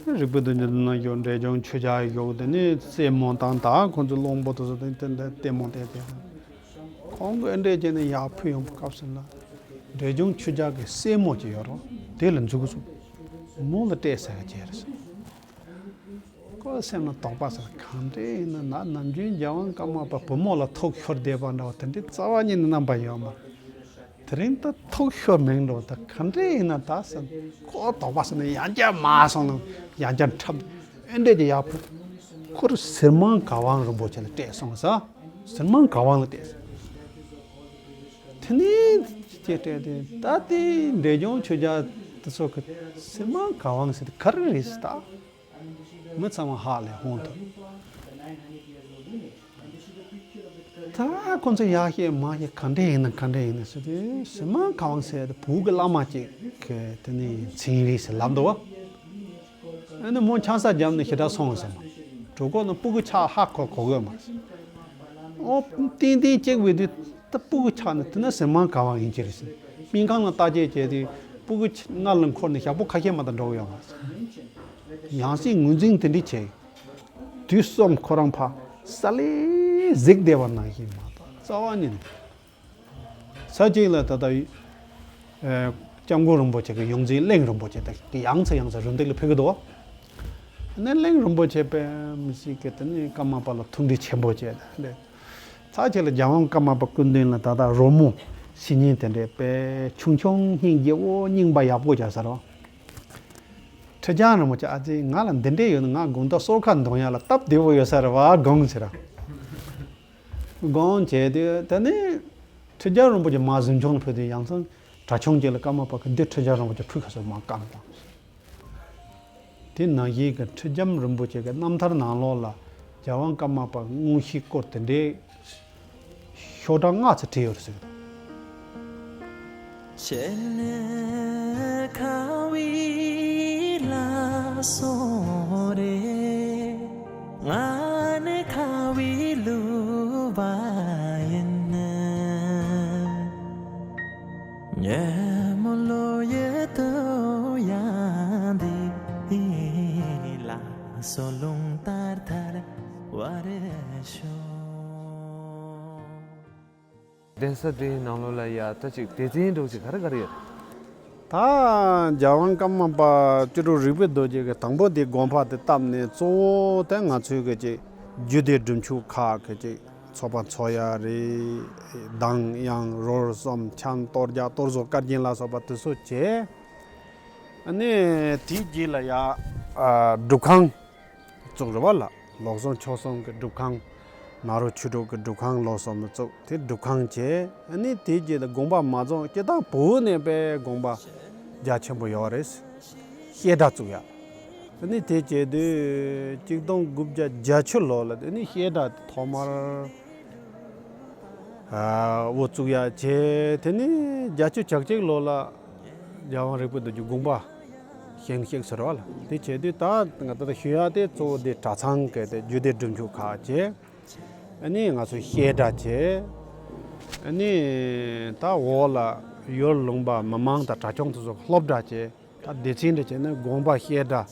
བ། རིག་པའི་རྡོ་རྗེ་ནང་བཞུགས། འབྲས་ལྗོངས་ཆོས་རྒྱལ་བཞུགས། དེ་ནས་རྩེ་མོ་དང་ད་ཁོང་ཚོ་བློན་པོ་དེ་ཚོ་དེ་དེ་འདྲ་ལྟད་མོ་བལྟས་ཏེ། ཁོང་གིས་འདྲ་བྱས་ནས་ཡར་ཕུལ་ཡོང་བའི་སྐབས་སུ་ལ། འབྲས་ལྗོངས་ཆོས་རྒྱལ་གྱི་སྲས་མོ་ཅིག་ཡོད་རེད། དེ་ལ་འཛུལ་གི་སོང་། མོ་ལ་སྤྲད་ཟེར་གི་བྱས་རེད། ཁོའི་སེམས་ལ་དོགས་པ་ཟེར། གང་འདྲ་ཡིན་ན་ན་ནམ་རྒྱུན་རྒྱལ་དབང་ཀརྨ་པ་བུ་མོ་ལ་ཐུགས་ཤོར་བསྡད་པ་འདྲ་བ་དེ་འདྲའི་རྩ་བ་ཉིད་ནས་རྣམ་པ་ཡོད་མ་རེད། དེ་རིང་ད་ཐུགས་ཤོར་མེད་འགྲོ། ད་ག་འདྲ་ཡིན་ན་ད་ཟེར། ཁོ་དོགས་པ་ཟེར་ནས་ཡང་བསྐྱར་མར་སོང་ནས་ཡང་བསྐྱར་འཁྲབ། ཨེ་འདྲས་ཀྱི་ཡག་པོ། ཁོར་ཟིལ་མང་གར་དབང་རིན་པོ་ཆེ་ལ་སྤྲད་སོང་ཟེར། ཟིལ་མང་གར་དབང་ལ་སྤྲད་སོང་། དེ་ནས་ཅེས་སྤྲད་དེ། ད་དེ་འབྲས་ལྗོངས་ཆོས་རྒྱལ་དེ་ཚོ་གི་ཟིལ་མང་གར་དབང་ཟེར་དེ་ག་རེ་རེད་ཟེར། ད་མི་ཚང་མ་ཧ་ལས་ཧོན་ཐུབ། ད་ཁོ་ཚོ་ཡར་བཤད་མར་བཤད། ག་འདྲས་ཡིན་ན་ག་འདྲས་ཡིན་ན་ཟེར་དུས། ཟིལ་མང་གར་དབང་ཟེར་དེ་བོད་ཀྱི་བླ་མ་ཅིག་གི་དེ་ནས་མཚན་རེད་ཟེར་ལབ་འདུག་བ། ཨ་ནི་མོ་ཆང་ས་བརྒྱབ་ནས་ཞེ་དྲག་སོང་ཟེར་མ། གྲོད་ཁོག་ནང་སྤུ་གུ་ཆགས་ཧ་གོ་གོ་གི་མ་རེད། ཨོ་ཏན་ཏན་གཅིག་བས་དུས་ད་སྤུ་གུ་ཆགས་ནས་དེ་ན་ཟིལ་མང་གར་དབང་ཡིན་གྱི་རེད་ཟེར། སྨན་ཁང་ལ་བརྟག་དཔྱད་བྱས་དུས་སྤུ་གུ་ཆ་མངལ་ལ་འཁོར་ནས་ཞག་པོ་ཁ་ཤས་མ་གཏོགས་འགྲོ་གི་ཡོད་མ་རེད། ཡང་སྲིད་ངོས་འཛིན་དེ་འདྲ་བྱས། དུས་གསུམ་ཁོ་རང་ཕར་ས་ལེ་གཟིགས་བསྡད་པ་ནང་བཞིན་མ་གཏོགས་རྩ་བ་ཉིད་ནས། ས་གཅིག་ལ་ད་ལྟ་ཨེ་སྐྱབས་མགོན་རིན་པོ་ཆེ་གི་ཡོངས་འཛིན་གླིང་རིན་པོ་ཆེ་དང་ཡང་སེ་ཡང་སེ་རུ་འདེགས་ལ་ཕེབས་ཀྱི་འདུག་ཨ་ནི་གླིང་རིན་པོ་ཆེ་དཔེ་མི་སྲིད་ཀྱི་དེ་ནས་ཀརྨ་པ་ལ་ཐུགས་འདྲིས་ཆེན་པོ་བྱས་ཏེ། ས་གཅིག་ལ་རྒྱལ་དབང་ཀརྨ་པ་སྐུ་མདུན་ལ་ད་ལྟ་རོལ་མོ་བྱེད་མཁན་དེ་འདྲས་དཔེ་ཆུང་ཆུང་སྙིང་རྗེ་བོ་སྙིང་པ་ཡག་པོ་བྱས་ས་རེད། ཁྲི་བྱང་རིན་པོ་ཆེ། ཨ་ཙི། ང་ལ་འདི་འདྲས་ཡོད་ན་ང་དགོང་དག་གསོལ་ཁ་འདོན་ཡ་ལ་སྟབས་བདེ་བོ་ཡོད་ས་རེད་བ། དགོངས་ཟེར། དགོངས་བྱས་དུས་དེ་ནས་ཁྲི་བྱང་རིན་པོ་ཆེ་མར་གཟིམ་ཆུང་ལ་ཕེབས་དུས། ཡང་སང་གྲྭ་ཆུང་གཅིག་ལ་ཀརྨ་པ་གི་འདི་ཁྲི་བྱང་རིན་པོ་ཆེ་ཕུལ་ག་སོང་མར་བཀའ་གནང་། དེ་ནང་བཞིན་གྱི་ཁྲི་བྱང་རིན་པོ་ཆེ་གི་རྣམ་ཐར་ནང་ལོགས་ལ་རྒྱལ་དབང་ཀརྨ་པ་མངོན་ཤེས་སྐོར་དེ་འདྲའི་ཤོག་གྲངས་ལྔ་ཙམ་བྲིས་ཡོད་རེད་ཟེར་གི་འདུག་བྱས་ནས་ཁ་བའི་ལ་སོང་རེད། ང་ནི་ པ་ཡིན། ཉལ་མོ་ལོ་ཡེ་དོ་ཡང་འདི་ལ་སོ་ལུང་ལྟར་ཐར་བར་ཤོག། གདན་ས་འདིའི་ནང་ལོགས་ལ་ཡ་ད་ཅིག་སྡེ་ཚན་འདྲ་བོ་ཅིག་ག་རེ་ག་རེ་ཡོད། ད་རྒྱལ་དབང་ཀརྨ་པ་བཅུ་དྲུག་རིག་པའི་རྡོ་རྗེ་གི་དང་པོ་དེ་དགོངས་པ་དེ་བཏབ་ནས་གཙོ་བོ་དེ་ང་ཚོའི་གི་ཅིག་རྒྱུད་སྡེ་སྒྲུབ་མཆོད་ཁག་གི་ཅིག་ཚོགས་པ་འཚོགས་ཡ་རེད། གདངས་དབྱངས་རོལ་གསུམ་འཆམ་གཏོར་རྒྱག་གཏོར་བཟོ་བཀའ་བརྒྱད་ལ་སོགས་པ་དེ་ཚོ་བྱས། ཨ་ནི་དེའི་རྗེས་ལ་ཡ་ཨ་སྒྲུབ་ཁང་བཙུགས་རེད་བ་ལ། ལོ་གསུམ་ཕྱོགས་གསུམ་གྱི་སྒྲུབ་ཁང་། ནཱ་རོ་ཆོས་དྲུག་གི་སྒྲུབ་ཁང་ལོ་གསུམ་བཙུགས། དེ་སྒྲུབ་ཁང་བྱས། ཨ་ནི་དེའི་རྗེས་ལ་དགོངས་པ་མ་རྫོགས་སྤྱིར་བཏང་བོད་ནས་དཔེ་དགོངས་པ་རྒྱ་ཆེན་པོ་ཡོད་རེད། བཤད་གྲྭ་བཙུགས་ཡ། ཨ་ནི་དེ་བྱས་དུས་གཅིག་སྟོང་དགུ་བརྒྱ་བརྒྱད་ཅུ་ལོ་ལ་ཨ་ནི་བཤད་གྲྭ་དེ་ཐོག་མར་ཨ་འོ་བཙུགས་ཡ་བྱས། དེ་ནི་བརྒྱད་ཅུ་གྱ་གཅིག་ལོ་ལ་རྒྱལ་དབང་རིག་པའི་རྡོ་རྗེ་དགོངས་པ་བཞེངས་བཞེངས་ཟེར་བ་ལ། དེ་བྱས་དུས་ད་ང་ད་ལྟ་ཞུ་ཡ་དེ་གཙོ་བོ་དེ་གྲྭ་ཚང་གི་དེ་རྒྱུད་སྡེ་སྒྲུབ་མཆོད་ཁག་བྱས། ཨ་ནི་ང་ཚོ་བཤད་གྲྭ་བྱས། ཨ་ནི་ད་འོག་ལ་ཡུལ་ལུང་པ་མི་མང་དང་གྲྭ་ཆུང་དེ་ཚོ་སློབ་གྲྭ་བྱས། ད་སྡེ་ཚན་འདྲ་བྱས་ན་དགོན་པ་བཤད་གྲྭ་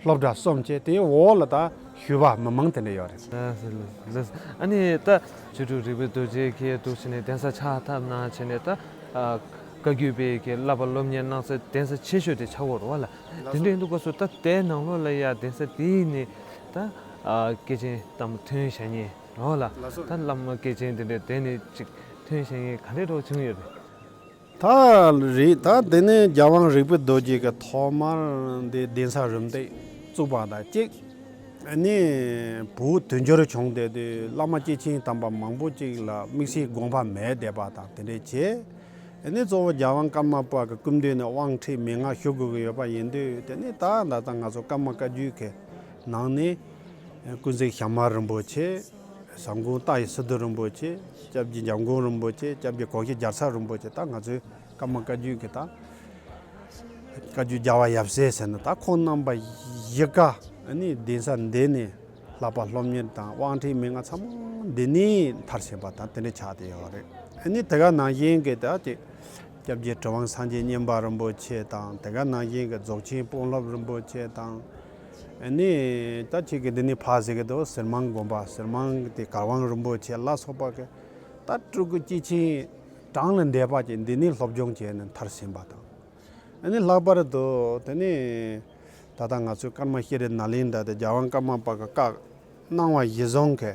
སློབ་གྲྭ་གསུམ་བྱས། དེའི་འོག་ལ་ད་ཞུ་བ་མི་མང་དེ་འདྲ་ཡོད་རེད། ལགས་སོ་ལགས་སོ་ལགས་སོ། ཨ་ནི་ད་ཆོས་དྲུག་རིག་པའི་རྡོ་རྗེ་གི་འདུག་བྱས་ནས་གདན་ས་ཕྱག་བཏབ་གནང་བྱས་ནས་ད་ཨ་བཀའ་བརྒྱུད་པའི་གི་བསླབ་པ་སློབ་གཉེར་གནང་ས་གདན་ས་ཆེ་ཤོས་དེ་ཆགས་ཡོད་རེད་བ་ལ། དེ་འདྲ་ཡིན་དུས་སྐབས་སུ་ད་དེའི་ནང་ལོགས་ལ་ཡ་གདན་ས་དེ་ནས་ད་ཨ་སྐྱེས་ཆེན་དམ་པ་ཐོན་བཞག་མཁན་རེད་བ་ལ། ལགས་སོ། ད་བླ་མ་སྐྱེས་ཆེན་དེ་འདྲ་དེ་ནས་ཅིག་ཐོན་བཞག་མཁན་ག་འདྲ་འདྲ་བོ་བྱུང་ཡོད་རེད། ད་རེད། ད་དེ་ནས་རྒྱལ་དབང་རིག་པའི་རྡོ་རྗེ་གི་ཐོག་མར་འདི་གདན་ས་རིམ་བཏེགས་བཙུགས་པ་དང་གཅིག་ཨ་ནི་བོད་དུས་འགྱུར་བྱུང་བསྡད་དུས་བླ་མ་སྐྱེས་ཆེན་དམ་པ་མང་པོ་ཅིག་ལ་དམིགས་བསལ་དགོངས་པ་མེད་བསྡད་པ་དང་དེ་འདྲས་བྱས། ཨ་ནི་གཙོ་བོ་རྒྱལ་དབང་ཀརྨ་པ་གི་སྐུ་མདུན་ནས་དབང་ཁྲིད་མན་ངག་ཞུ་དགོས་ཀྱི་ཡོད་པ་ཡིན་དུས། དེ་ནི་ད་ད་ལྟ་ང་ཚོ་ཀརྨ་བཀའ་བརྒྱུད་ཀྱི་ནང་ནས་ཀུན་གཟིགས་ཞྭ་དམར་རིན་པོ་ཆེ། ཟབ་དགོངས་རྟ་ཡི་སི་ཏུ་རིན་པོ་ཆེ། སྐྱབས་རྗེ་འཇམ་མགོན་རིན་པོ་ཆེ། སྐྱབས་རྗེ་གོ་ཤྲི་རྒྱལ་ཚབ་རིན་པོ་ཆེ། ད་ང་ཚོའི་ཀརྨ་བཀའ་བརྒྱུད་ཀྱི་ད་བཀའ་བརྒྱུད་རྒྱལ་བ་ཡབ་སྲས་ཟེར་ན་ད་ཁོང་རྣམ་པ་བཞི་ཀ་ཨ་ནི་གདན་ས་འདི་ནས་བསླབ་པ་སློབ་གཉེར་དང་དབང་ཁྲིད་མན་ངག་ཚང་མ་འདི་ནས་མཐར་ཕྱིན་པ་དང་དེ་འདྲ་ཆགས་བསྡད་ཡོད་རེད། ཨ་ནི་དེ་ག་ནང་བཞིན་གྱི་ད་ཅིག་སྐྱབས་རྗེ་གྲུབ་དབང་སངས་རྒྱས་མཉན་པ་རིན་པོ་ཆེ་དང་། དེ་ག་ནང་བཞིན་གྱི་རྫོགས་ཆེན་དཔོན་སློབ་རིན་པོ་ཆེ་དང་། ཨ་ནི་ད་ཅིག་གི་འདི་ནི་ཕ་ཟེར་གི་འདུག་ཟུར་མང་དགོན་པ་ཟུར་མང་གི་དེ་གར་དབང་རིན་པོ་ཆེ་ལ་སོགས་པ་གི་ད་སྤྲུལ་སྐུ་སྐྱེས་ཆེན་གྲངས་ལས་འདས་པ་ཅིག་འདི་ནི་སློབ་སྦྱོང་བྱས་ནས་མཐར་ཕྱིན་པ་དང་། ཨ་ནི་ལྷག་པར་དུ་དེ་ནི་ད་ལྟ་ང་ཚོའི་ཀརྨ་ཤེས་རིག་ནཱ་ལེནྡྲ་དེ་རྒྱལ་དབང་ཀརྨ་པ་གི་བཀའ་གནང་བ་གཞིར་བཟུང་གི་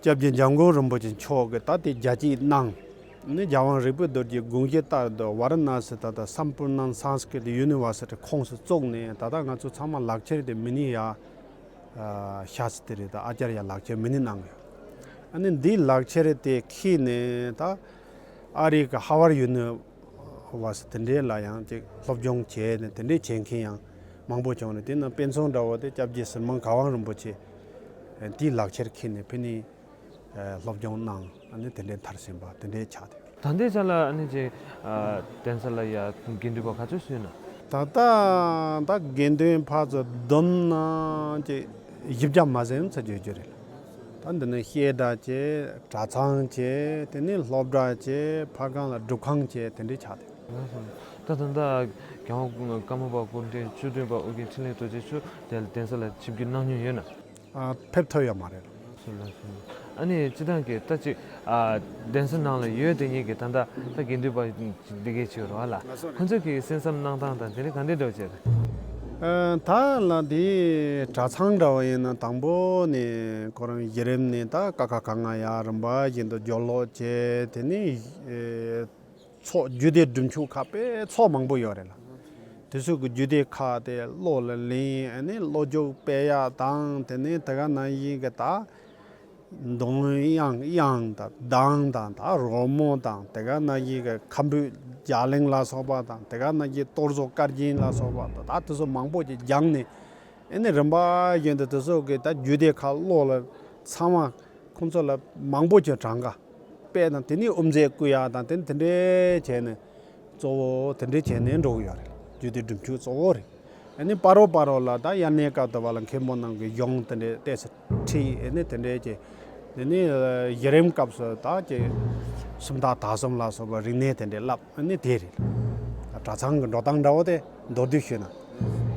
སྐྱབས་རྗེ་འཇམ་མགོན་རིན་པོ་ཆེ་མཆོག་གིས་ད་དེ་རྒྱ་སྐྱེད་གནང་། ནི་རྒྱལ་དབང་རིག་པའི་རྡོ་རྗེའི་དགོངས་གཞི་ལྟར་དུ་ཝཱ་ར་ཎ་སི་ད་ལྟ་སམ་པུར་ཎ་སཾ་སྐྲི་ཏི་ཡུ་ནི་ཝར་སི་ཊི་ཁོངས་སུ་བཙུགས་ནས་ད་ལྟ་ང་ཚོ་ཚང་མ་ལག་ཁྱེར་དེ་མི་ནི་ཡ་ཤཱ་སི་ཏྲི་དང་ཨ་ཅཱརྱ་ལག་ཁྱེར་མི་ནི་གནང་ཡོད། ཨ་ནི་འདིའི་ལག་ཁྱེར་དེ་ཁྱེར་ནས་ད་ཨ་རི་གི་ཧར་ཝརཌ་ཡུ་ནི་ཝར་སི་ཊི་དེ་འདྲའི་ལ་ཡང་ཅིག་སློབ་སྦྱོང་བྱས་ནས་དེ་འདྲའི་བྱེད་མཁན་ཡང་མང་པོ་བྱུང་རེད། དེ་ནང་དཔེ་མཚོན་འདྲ་བོ་དེ་སྐྱབས་རྗེ་ཟུར་མང་གར་དབང་རིན་པོ་ཆེ་དེའི་ལག་ཁྱེར་ཁྱེར་ནས་ཕ་ནི་སློབ་སྦྱོང་གནང་། ཨ་ནི་དེ་འདྲའི་མཐར་ཕྱིན་པ་དེ་འདྲའི་ཆགས་ཏེ། ད་ལྟའི་ཆ་ལ་ཨ་ནི་ཅིག་གདན་ས་ལ་ཡ་དགེ་འདུན་པ་ག་ཚོད་ཡོད་ན། ད་ལྟ་ད་དགེ་འདུན་ཕར་ཚུར་བསྡོམས་ན་ཅིག་བཞི་བརྒྱ་མ་ཟིན་ཙམ་ཡོད་རྒྱུ་རེད། ད་འདི་ནི་བཤད་གྲྭ་བྱས། གྲྭ་ཚང་བྱས། དེ་ནས་སློབ་གྲྭ་བྱས། ཕ་གང་ལ་སྒྲུབ་ཁང་བྱས། དེ་འདྲའི་ཆགས་ཏེ། ད་ད་ལྟ་རྒྱལ་དབང་ཀརྨ་པ་སྐུ་ཕྲེང་བཅུ་བདུན་པ་ཨོ་རྒྱན་འཕྲིན་ལས་རྡོ་རྗེ་མཆོག་དེ་ལ་གདན་ས་ལ་ཆིབས་བསྒྱུར་གནང་མྱོང་ཡོད་ན། ཨ། ཕེབས་ཐུབ་ཡོད་མ་རེད། སོ་ལ་སོ་ལ། ཨ་ནི་སྤྱིར་བཏང་གི་ད་ཅིག་ཨ། གདན་ས་ནང་ལ་ཡོད་དེ་ཉིད་ཀྱི་ད་ལྟ་ད་དགེ་འདུན་པ་འདི་གས་བྱེད་རོགས་ལ། ཁོ་ཚོ་གི་སེམས་བསམ་གནང་སྟངས་དང་དེ་ནི་ག་འདྲས་འདྲ་བྱེད། ཨ། ད་ལ་འདི་གྲྭ་ཚང་འདྲ་བ་ཡིན་ན་དང་པོ་ནས་ཁོ་རང་གཞི་རིམ་ནས་ད་ཀ་ཁ་ག་ང་ཡ་རིམ་པ་བཞིན་དུ་སྦྱོར་ཀློག་བྱས། དེ་ནས་ཨེ། ཚོགས་རྒྱུད་སྡེ་སྒྲུབ་མཆོད་ཁག་དཔེ་ཚོགས་མང་པོ་ཡོད་རེད་ལ། དེ་ཚོ་གི་རྒྱུད་སྡེ་ཁག་དེ་བློ་ལ་ལེན། ཨ་ནི་བློ་རྒྱུགས་སྤེལ་ཡག་དང་། དེ་ནས་དེ་ག་ནང་བཞིན་གྱི་ད་གདངས་དབྱངས་དབྱངས་དང་གདངས་དང་ད་རོལ་མོ་དང་། དེ་ག་ནང་བཞིན་གྱི་ཁ་འབོད་རྒྱ་གླིང་ལ་སོགས་པ་དང་། དེ་ག་ནང་བཞིན་གཏོར་བཟོ་བཀའ་རྒྱན་ལ་སོགས་པ་དང་། ད་དེ་ཚོ་མང་པོ་ཅིག་སྦྱངས་ནས། ཨ་ནི་རིམ་པ་བཞིན་དུ་དེ་ཚོ་གི་ད་རྒྱུད་སྡེ་ཁག་བློ་ལ་ཚང་མ་ཁོང་ཚོ་ལ་མང་པོ་ཅིག་གྲངས་ཀ་དཔེ་དང་། དེ་ནས་དབུ་མཛད་བསྐོ་ཡག་དང་། དེ་དེ་འདྲས་བྱས་ནས་གཙོ་བོ་དེ་འདྲས་བྱས་ནས་འགྲོ་གི་ཡོད་རེད། རྒྱུད་སྡེ་སྒྲུབ་མཆོད་གཙོ་བོ་རེད། ཨ་ནི་བར་རོ་བར་རོ་ལ་ད་དབྱར་གནས་སྐབས་དུ་བ་ལ་མཁན་པོ་རྣམས་ཀྱི་གཞུང་དེ་འདྲས་ཏོག་ཙམ་ཁྲིད། ཨ་ནི་དེ་འདྲས་ཀྱི་ དེ་ནས་གཞི་རིམ་སྐབས་སུ་ད་ཀྱི་སུམ་རྟགས་དག་གསུམ་ལ་སོགས་པ་རིག་གནས་དེ་འདྲའི་བསླབ་ནི་དེ་རེད། གྲྭ་ཚང་གི་འགྲོ་སྟངས་འདྲ་བོ་དེ་མདོར་བསྡུས་ཞུས་ན།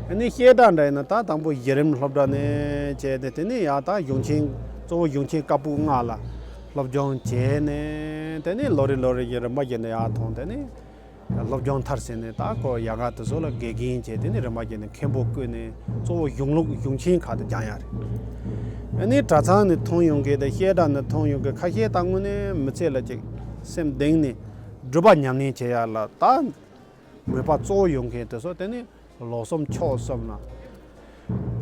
ཨ་ནི་བཤད་གྲྭ་འདྲ་ཡིན་ན་ད་དང་པོ་གཞི་རིམ་སློབ་གྲྭ་ནས་བྱས་ཏེ། དེ་ནས་ཡར་ད་གཞུང་ཆེན། གཙོ་བོ་གཞུང་ཆེན་བཀའ་པོད་ལྔ་ལ་སློབ་སྦྱོང་བྱས་ནས། དེ་ནས་ལོ་རེ་ལོ་རེ་བཞིན་རིམ་པ་བཞིན་དུ་ཡར་ཐོན། དེ་ནས་སློབ་སྦྱོང་མཐར་ཕྱིན་ནས་ད་ཁོ་ཡལ་ག་དེ་ཚོ་ལ་དགེ་རྒན་བྱས། དེ་ནས་རིམ་པ་བཞིན་དུ་མཁན་པོ་བསྐོས་ནས་གཙོ་བོ་གཞུང་ལུགས་གཞུང་ཆེན་ཁག་ཏུ་སྦྱང་ཡག་རེད། ཨ་ནི་གྲྭ་ཚང་ནས་ཐོན་ཡོང་མཁན་དང་བཤད་གྲྭ་ནས་ཐོན་ཡོང་མཁན་ཁ་ཤས་ད་དངོས་གནས་མི་ཚེ་ལ་ཅིག་སེམས་གཏིང་ནས་སྒྲུབ་པ་ཉམས་ལེན་བྱེད་ཡག་ལ་ད་མོས་པ་གཙོ་བོ་ཡོད་མཁན་དེ་ཚོ་དེ་ནི་ལོ་གསུམ་ཕྱོགས་གསུམ་ལ་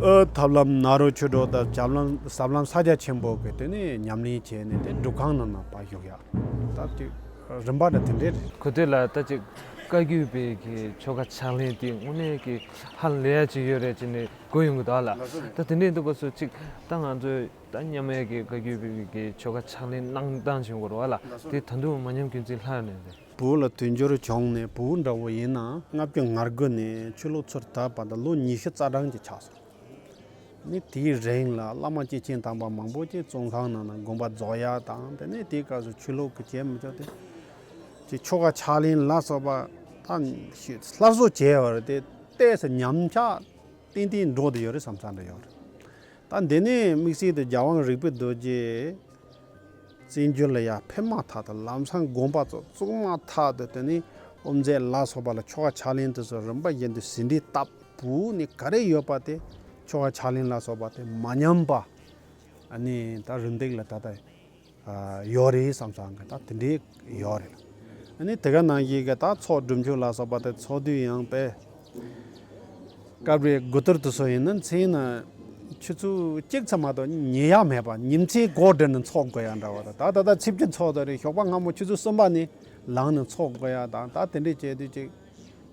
ཨོ་ཐབས་ལམ་ནཱ་རོ་ཆོས་གྲོགས་དང་ཟབ་ལམ་ཟབ་ལམ་ས་སྐྱ་ཆེན་པོ་གི་དེ་ནི་ཉམས་ལེན་བྱས་ནས་དེ་སྒྲུབ་ཁང་ནང་ན་ཕར་བཞུགས་ཡག། ད་དེ་རིམ་པ་འདྲ་དེ་འདྲས་རེད། གོ་ཐོས་ལ་ད་ཅིག་བཀའ་བརྒྱུད་པའི་གི་ཆོ་ག་ཕྱག་ལེན་དེ་དངོས་གནས་ཀྱི་ཧ་ལས་ཡག་ཅིག་ཡོད་རེད་ཅེས་ནས་གོ་ཡོང་གི་འདུག་ལ། ད་དེ་འདྲས་འདུག་པ་སོ་ཅིག་ད་ང་ཚོས་ད་མཉམ་མེད་ཀྱི་བཀའ་བརྒྱུད་པའི་གི་ཆོ་ག་ཕྱག་ལེན་གནང་སྟངས་བྱུང་དགོས་རེད་བ་ལ། དེ་ད་དུང་མ་ཉམས་རྒྱུན་འཛིན་ལྷག་ཡོད་ནས་རེད། བོད་ལ་དུས་འགྱུར་བྱུང་ནས། བོད་འདྲ་བོ་ཡིན་ན་ལྔ་བཅུ་ང་དགུ་ནས་ཕྱི་ལོ་ཚུར་ད་བར་དུ་ལོ་ཉི་ཤུ་རྩ་གྲངས་ཅིག་ཆགས་སོང་། ནི་དེའི་རིང་ལ་བླ་མ་སྐྱེས་ཆེན་དམ་པ་མང་པོ་ཅིག་བཙོན་ཁང་ནང་ན་དགོངས་པ་རྫོགས་ཡག་དང་། དེ་ནས་དེའི་སྐབས་སུ་ཆོས་ལུགས་ཀྱི་བྱེད་མི་ཆོག་དེ་ཅིག་ཆོ་ག་ཕྱག་ལེན་ལ་སོགས་པ་ད་སླར་གསོ་བྱས་པ་རེད་དེ། ཏོག་ཙམ་ཉམས་ཆག་ཏན་ཏན་འགྲོ་བསྡད་ཡོད་རེད་བསམ་བསམ་འདྲ་ཡོད་རེད། ད་འདི་ནས་དམིགས་བསལ་དུ་རྒྱལ་དབང་རིག་པའི་རྡོ་རྗེ་བཙན་བྱོལ་ལ་ཡར་ཕེབས་མ་ཐག་ཏུ་ལམ་སང་དགོངས་པ་རྫོགས་བཙུགས་མ་ཐག་ཏུ། དེ་ནས་དབུ་མཛད་ལ་སོགས་པ་ལ་ཆོ་ག་ཕྱག་ལེན་དེ་ཚོ་རིམ་པ་བཞིན་དུ་ཟིན་བྲིས་བཏབ། བོད་ནས་ག་རེ་ཡོད་པ་དེ་ཆོ་ག་ཕྱག་ལེན་ལ་སོགས་པ་དེ་མ་ཉམས་པ། ཨ་ནི་ད་རུམ་བཏེག་ལ་ད་ལྟ་ཨ་ཡོད་རེད་བསམ་བསམ་གི་ད་དེ་འདྲའི་ཡོད་རེད། ཨ་ནི་དེ་ག་ནང་བཞིན་གི་ད་ཚོགས་སྒྲུབ་མཆོད་ལ་སོགས་པ་དེ་ཚོགས་དུས་ཡང་དཔེ་སྐབས་རེ་དགུ་གཏོར་དེ་ཚོ་ཡིན་ན་མཚན་ན་ཆུ་ཚོད་གཅིག་ཙམ་མ་གཏོགས་ཉལ་ཡག་མེད་པ། ཉིན་མཚན་གོ་སྒྲིལ་ནས་ཚོགས་དགོས་ཡག་འདྲ་བ་དང་། ད་ད་ལྟ་ཚེས་བཅུ་ཚོགས་དེ་རེད། ཞོགས་པ་སྔ་མོ་ཆུ་ཚོད་གསུམ་པ་ནས་ལངས་ནས་ཚོགས་དགོས་ཡག་དང་། ད་དེ་འདྲས་བྱས་དུས་ཅིག་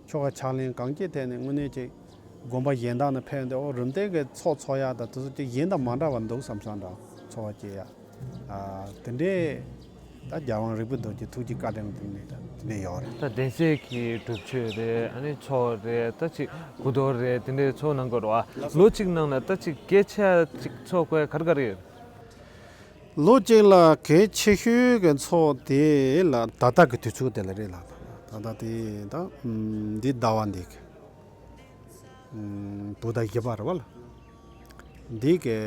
ཆོ་ག་ཕྱག་ལེན་གང་ཅིའི་ཐད་ནས་དངོས་གནས་ཅིག་དགོན་པ་གཞན་དག་ནས་ཕེབས་ཏེ་ཨོ་རུམ་བཏེག་གི་ཚོགས་འཚོགས་ཡག་དང་དེ་ཚོ་ཅིག་གཞན་དང་མ་འདྲ་བ་འདུག་བསམ་བསམ་འདྲ་བ། འཚོ་བ་སྐྱེལ་ཡག་ཨ་དེ་འདྲས་ད་རྒྱལ་དབང་རིག་པའི་རྡོ་རྗེ་ཐུགས་ཀྱི་བཀའ་དྲིན་དེ་འདྲས་ད་དེ་འདྲས་ཡོད་རེད། ད་གདན་སའི་གི་སྒྲུབ་མཆོད་རེད། ཨ་ནི་ཚོགས་རེད། ད་ཅིག་དགུ་གཏོར་རེད། དེ་འདྲས་ཚོགས་གནང་དགོས་རེད་བ། ལོ་གཅིག་ནང་ན་ད་ཅིག་གལ་ཆེ་ཅིག་ཚོགས་དགོས་ཡག་ག་རེ་ག་རེ་ཡོད། ལོ་གཅིག་ལ་གལ་ཆེ་ཤོས་ཀྱི་ཚོགས་དེ་ལ་ད་ལྟ་གི་དུས་ཚོད་དེ་ལ་རེད་ལ། ད་ལྟ་དེ་ད་འདི་ཟླ་བ་འདི་གི་བོད་ཟླ་བཞི་པ་རེད་བ་ལ། འདི་གི་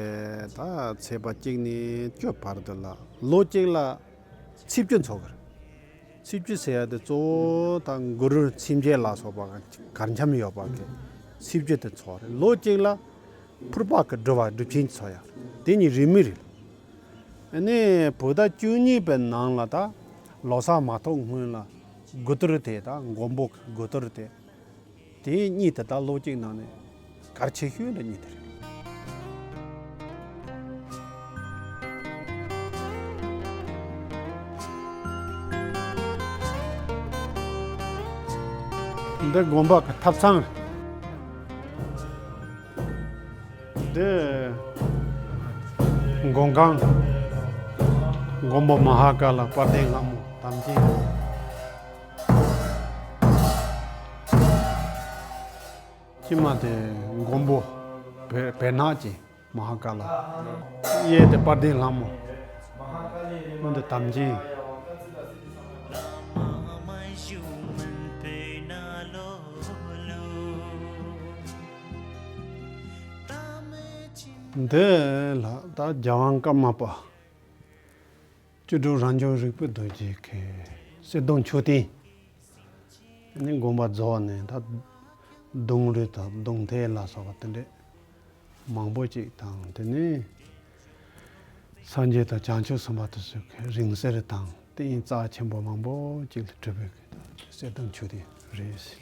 ད་ཚེས་པ་གཅིག་ནས་བཅུ་བར་དུ་ལ་ལོ་གཅིག་ལ་ཚེས་བཅུ་འཚོགས་གི་རེད། ཚེས་བཅུ་ཟེར་ཡག་དེ་གཙོ་བོ་ད་གུ་རུ་མཚན་བརྒྱད་ལ་སོགས་པ་གར་འཆམ་ཡོད་པ་གི་ཚེས་བཅུ་དེ་འཚོགས་རེད། ལོ་གཅིག་ལ་ཕུར་པ་གི་སྒྲུབ་པ་སྒྲུབ་ཆེན་འཚོགས་ཡག་དེ་གཉིས་རིས་མེད་རེད། ཨ་ནི་བོད་ཟླ་བཅུ་གཉིས་པའི་ནང་ལ་ད་ལོ་གསར་མ་ཐོབ་སྔོན་ལ་དགུ་གཏོར་དེ་ད་མགོན་པོ་གི་དགུ་གཏོར་དེ། དེ་གཉིས་དེ་ད་ལོ་གཅིག་ནང་ནས་གལ་ཆེ་ཤོས་འདྲ་གཉིས་དེ་རེད། འདི་དགོན་པ་གི་ཐབ་ཚང་རེད། འདི་མགོན་ཁང་། མགོན་པོ་མ་ཧཱ་ཀཱ་ལ། དཔལ་ལྡན་ལྷ་མོ། དམ་ཅན། ཕྱི་མ་དེ་མགོན་པོ་བེར་བེར་ནག་ཅན་མ་ཧཱ་ཀཱ་ལ། གཡས་དེ་དཔལ་ལྡན་ལྷ་མོ། སྔོན་དེ་དམ་ཅན། འདི་ལ་ད་རྒྱལ་དབང་ཀརྨ་པ་བཅུ་དྲུག་རང་བྱུང་རིག་པའི་རྡོ་རྗེ་གི་གསེར་གདུང་མཆོད་རྟེན། ཨ་ནི་དགོངས་པ་རྫོགས་ནས་ད་གདུང་རུས་དང་གདུང་ཐལ་ལ་སོགས་པ་དེ་འདྲས་མང་པོ་ཅིག་དང་། དེ་ནས་སངས་རྒྱས་དང་བྱང་ཆུབ་སེམས་དཔའ་དེ་ཚོ་གི་རིང་བསྲེལ་དང་རྟེན་རྩ་ཆེན་པོ་མང་པོ་ཅིག་ལ་གྲུབ་པའི་གི་གསེར་གདུང་མཆོད་རྟེན་རེད་ཟེར།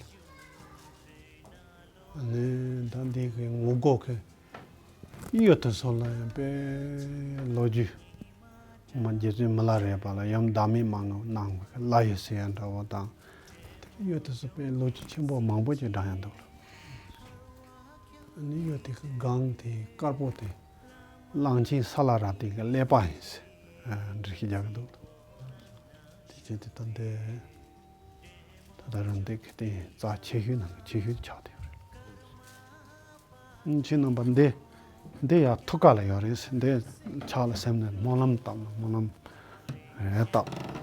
ཨ་ནི་ད་འདི་གི་ངོ་སྒོ་གི་གཡུ་དེ་ཚོ་ལ་ཡང་དཔེ་ལོ་རྒྱུས་མ། རྗེ་བཙུན་མི་ལ་རས་པ་ལ་ཡུམ་བདག་མེད་མ་ངུ་གནང་བའི་བླ་གཡུ་ཟེར་ཡ་འདྲ་བོ་དང་། དེ་གི་གཡུ་དེ་ཚོ་དཔེ་ལོ་རྒྱུས་ཆེན་པོ་མང་པོ་ཅིག་བགྲང་ཡ་འདུག་ལ། ཨ་ནི་གཡུ་དེ་གི་སྒང་དེ་དཀར་པོ་དེ་གླང་ཆེན་ས་ལ་ར་དེ་གི་ཀླད་པ་ཡིན་ཟེར་འགྲེལ་བཤད་རྒྱག་གི་འདུག་ལ། དེ་བྱས་དེ་ད་འདི་ད་ལྟ་རུམ་བཏེག་གི་རྟེན་རྩ་ཆེ་ཤོས་ནང་གི་ཆེ་ཤོས་ཆགས་བསྡད་ཡོད་རེད། ཁྱེད་རྣམ་པ་འདི་ འདི་ཡང་ཐུགས་ཀ་ལ་ཡོད་རེད། འདི་ཕྱག་ལ་སེམས་ནས་སྨོན་ལམ་བཏབ་ན་སྨོན་ལམ་རེད་བཏབ།